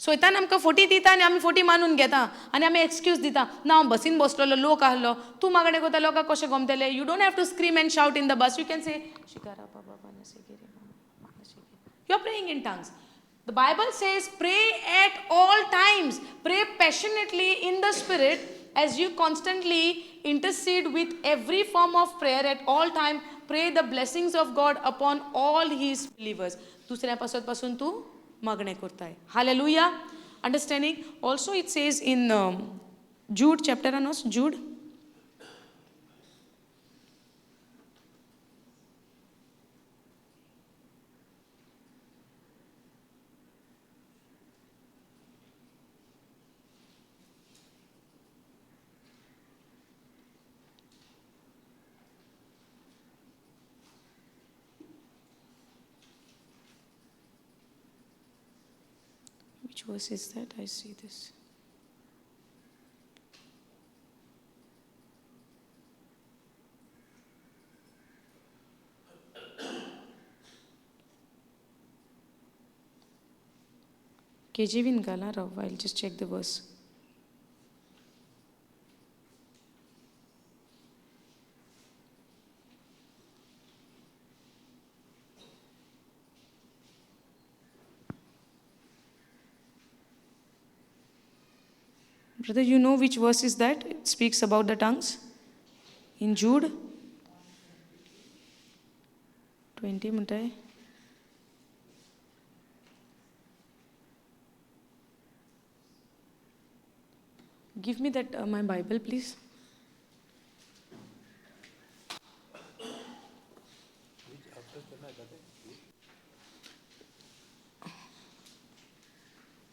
सोयतान आमकां फोटी दिता आनी आमी फोटी मानून घेता आनी आमी एक्सक्यूज दिता. ना हांव बसीन बसलेलो, लोक आहलो, तूं मागणें करता, लोकांक कशें गमतलें? You don't have to scream and shout in the bus. You can say shikara बाबा. You are praying in tongues. The Bible says pray at all times. Pray passionately in the spirit as you constantly intercede with every form of prayer at all time. Pray the blessings of God upon all his believers. दुसऱ्या पासत पासून तूं मागणें करताय. Hallelujah. Understanding? Also it says in Jude chapter, announce Jude. Which verse is that? I see this. केजीवीन घाला राव, I just check the verse. Brother, you know which verse is that? It speaks about the tongues. In Jude 20 म्हणटाय. Give me that my Bible, please.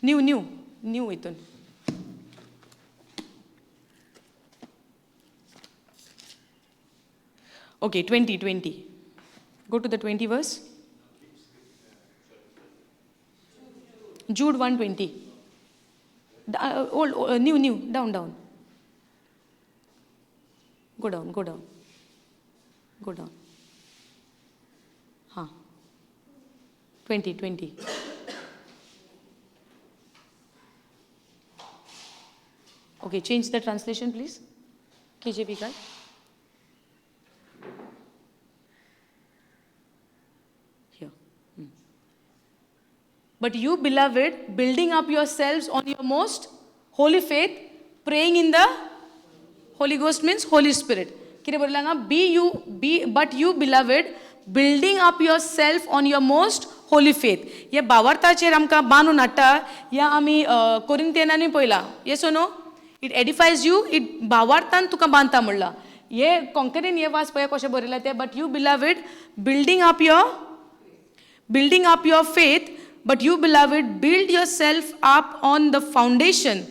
New, new, new हितून. Okay, 20, 20. Go to the 20 verse. Jude 1:20. Old, new, new, down, down. Go down, go down. Go down. Huh. 20, 20. Okay, change the translation, please. KJV guy. Here. Hmm. But you, beloved, building up yourselves on your most holy faith, praying in the Holy Ghost means Holy Spirit. कितें बरयलां हांगा? Be you be but you beloved, building up yourself on your most holy faith. हे भावार्थाचेर आमकां बांदून हाडटा. या आमी कोरिंतियनांनी पळयलां. Yes or no? It edifies you, it भावार्थान तुका बांदता म्हणलां. हे कोंकणीन हे वाच पळया कशें बरयलां तें. But you beloved, building up your faith, but you beloved, build yourself up on the foundation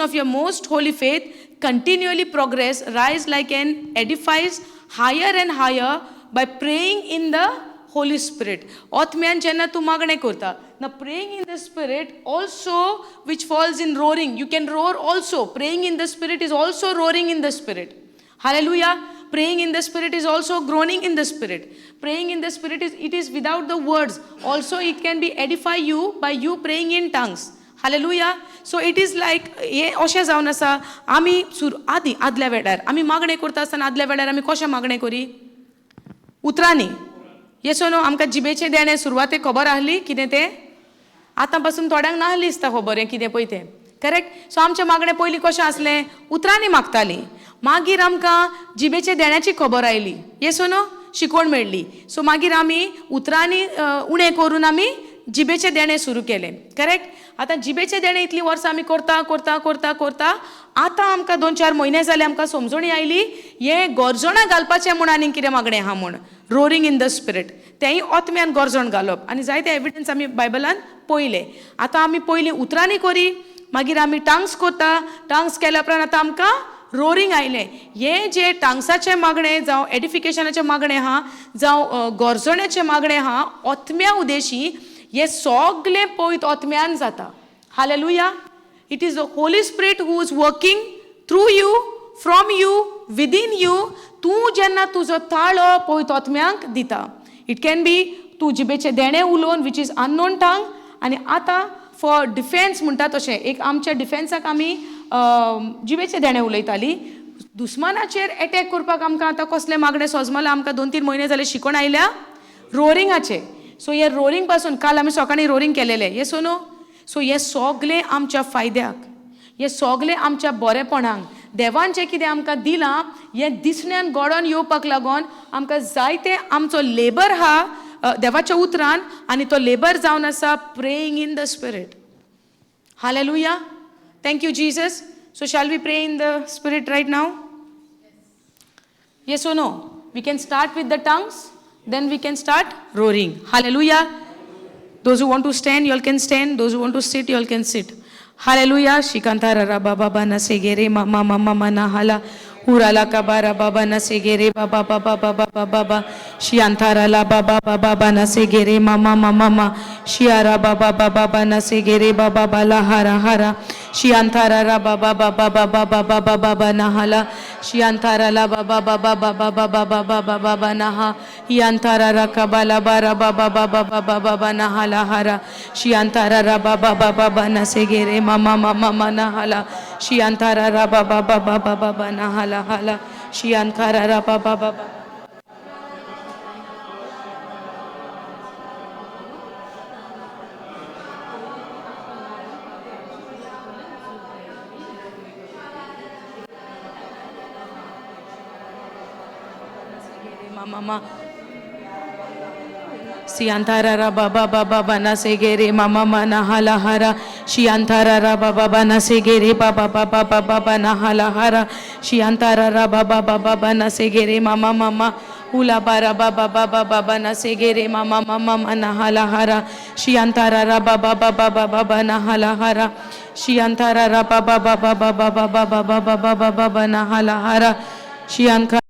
of your most holy faith, continually progress, rise like an edifice higher and higher by praying in the Holy Spirit. आत्म्यान जेन्ना तूं मागणें करता ना, praying in the Spirit also, which falls in roaring. You can roar also. Praying in the Spirit is also roaring in the Spirit. Hallelujah. Praying in the Spirit is also groaning in the Spirit. Praying in the Spirit is, it is without the words. Also it can be edify you by you praying in tongues. Hallelujah. So it is like हे अशें जावन आसा, आमी सुर आदी आदल्या वेळार आमी मागणें करता आसतना, आदल्या वेळार आमी कशें मागणें करी? उतरांनी. Yes no? आमकां जिबेचें देणें सुरवातेक खबर आहली कितें तें, आतां पासून थोड्यांक नाहली दिसता खबर हें कितें पळय तें. करेक्ट? सो आमचें मागणें पयलीं कशें आसलें? उतरांनी मागतालीं. मागीर आमकां जिबेच्या देण्याची खबर आयली. Yes no? शिकवण मेळ्ळी. सो मागीर आमी उतरांनी उणें करून आमी जिबेचें देणें सुरू केलें. करेक्ट? आतां जिबेचें देणें इतलीं वर्सां आमी करता करता करता करता, आतां आमकां 2-4 म्हयने जाले आमकां समजणी आयली हें गरजणां घालपाचें म्हूण आनीक कितें मागणें आहा म्हूण, रोरींग इन the spirit. तेंय आत्म्यान गरजण घालप आनी जायते एविडन्स आमी बायबलान पळयले. आतां आमी पयलीं उतरांनी करी, मागीर आमी टांग्स करता. टांग्स केल्या उपरांत आतां आमकां रोरींग आयलें. हें जें टांग्साचें मागणें जावं एडिफिकेशनाचें मागणें आहा जावं गरजण्याचें मागणें आहा आत्म्या उदेशी, हें सगलें पवित्र आत्म्यान जाता. Hallelujah. It is the Holy Spirit who is working through you, from you, within you. तूं जेन्ना तुजो ताळो पवित्र आत्म्याक दिता, it can be तूं जिबेचें देणें उलोवन, which is unknown tongue. आनी आतां फॉर डिफेन्स म्हणटा तशें एक आमच्या डिफेन्साक आमी जिबेचें देणें उलयतालीं. दुस्मानाचेर एटॅक करपाक आमकां आतां कसलें मागणें सोजमलां? आमकां 2-3 म्हयने जाले शिकोण आयल्या रोरिंगाचें. सो हे रोरींग पासून काल आमी सकाळीं रोरींग केलेलें. Yes no? सो हें सगलें आमच्या फायद्याक, हें सगलें आमच्या बरेपणाक, देवान जें कितें आमकां दिलां हें दिसण्यान घडोवन येवपाक लागून आमकां जायते आमचो लेबर आहा देवाच्या उतरान, आनी तो लेबर जावन आसा praying in the Spirit. Hallelujah. Thank you Jesus. So shall we pray in the Spirit right now? Yes or no? We can start with the tongues, then we can start roaring. Hallelujah. Those who want to stand, you all can stand. Those who want to sit, you all can sit. Hallelujah. Shikantara raba baba na segere mama mama mana hala. Hurala kabara baba nasegere baba baba baba baba baba Shiantara la baba baba baba nasegere mama mama mama Shiara baba baba baba nasegere baba bala hara hara Shiantara ra baba baba baba baba baba baba nahala Shiantara la baba baba baba baba baba baba baba naha Yantara ra kabala bara baba baba baba baba nahala hara Shiantara ra baba baba baba nasegere mama mama mama nahala Shiantara ra baba baba baba baba nahala hala Shiantara ra baba baba. Mama Siantara ra baba baba bana segere mama mana hala hara Shiantara ra baba bana segere baba baba baba bana hala hara Shiantara ra baba baba bana segere mama mama Hula bara baba baba baba na segere mama mama mana hala hara Shiantara ra baba baba baba bana hala hara Shiantara ra baba baba baba baba baba baba baba bana hala hara Shiankara.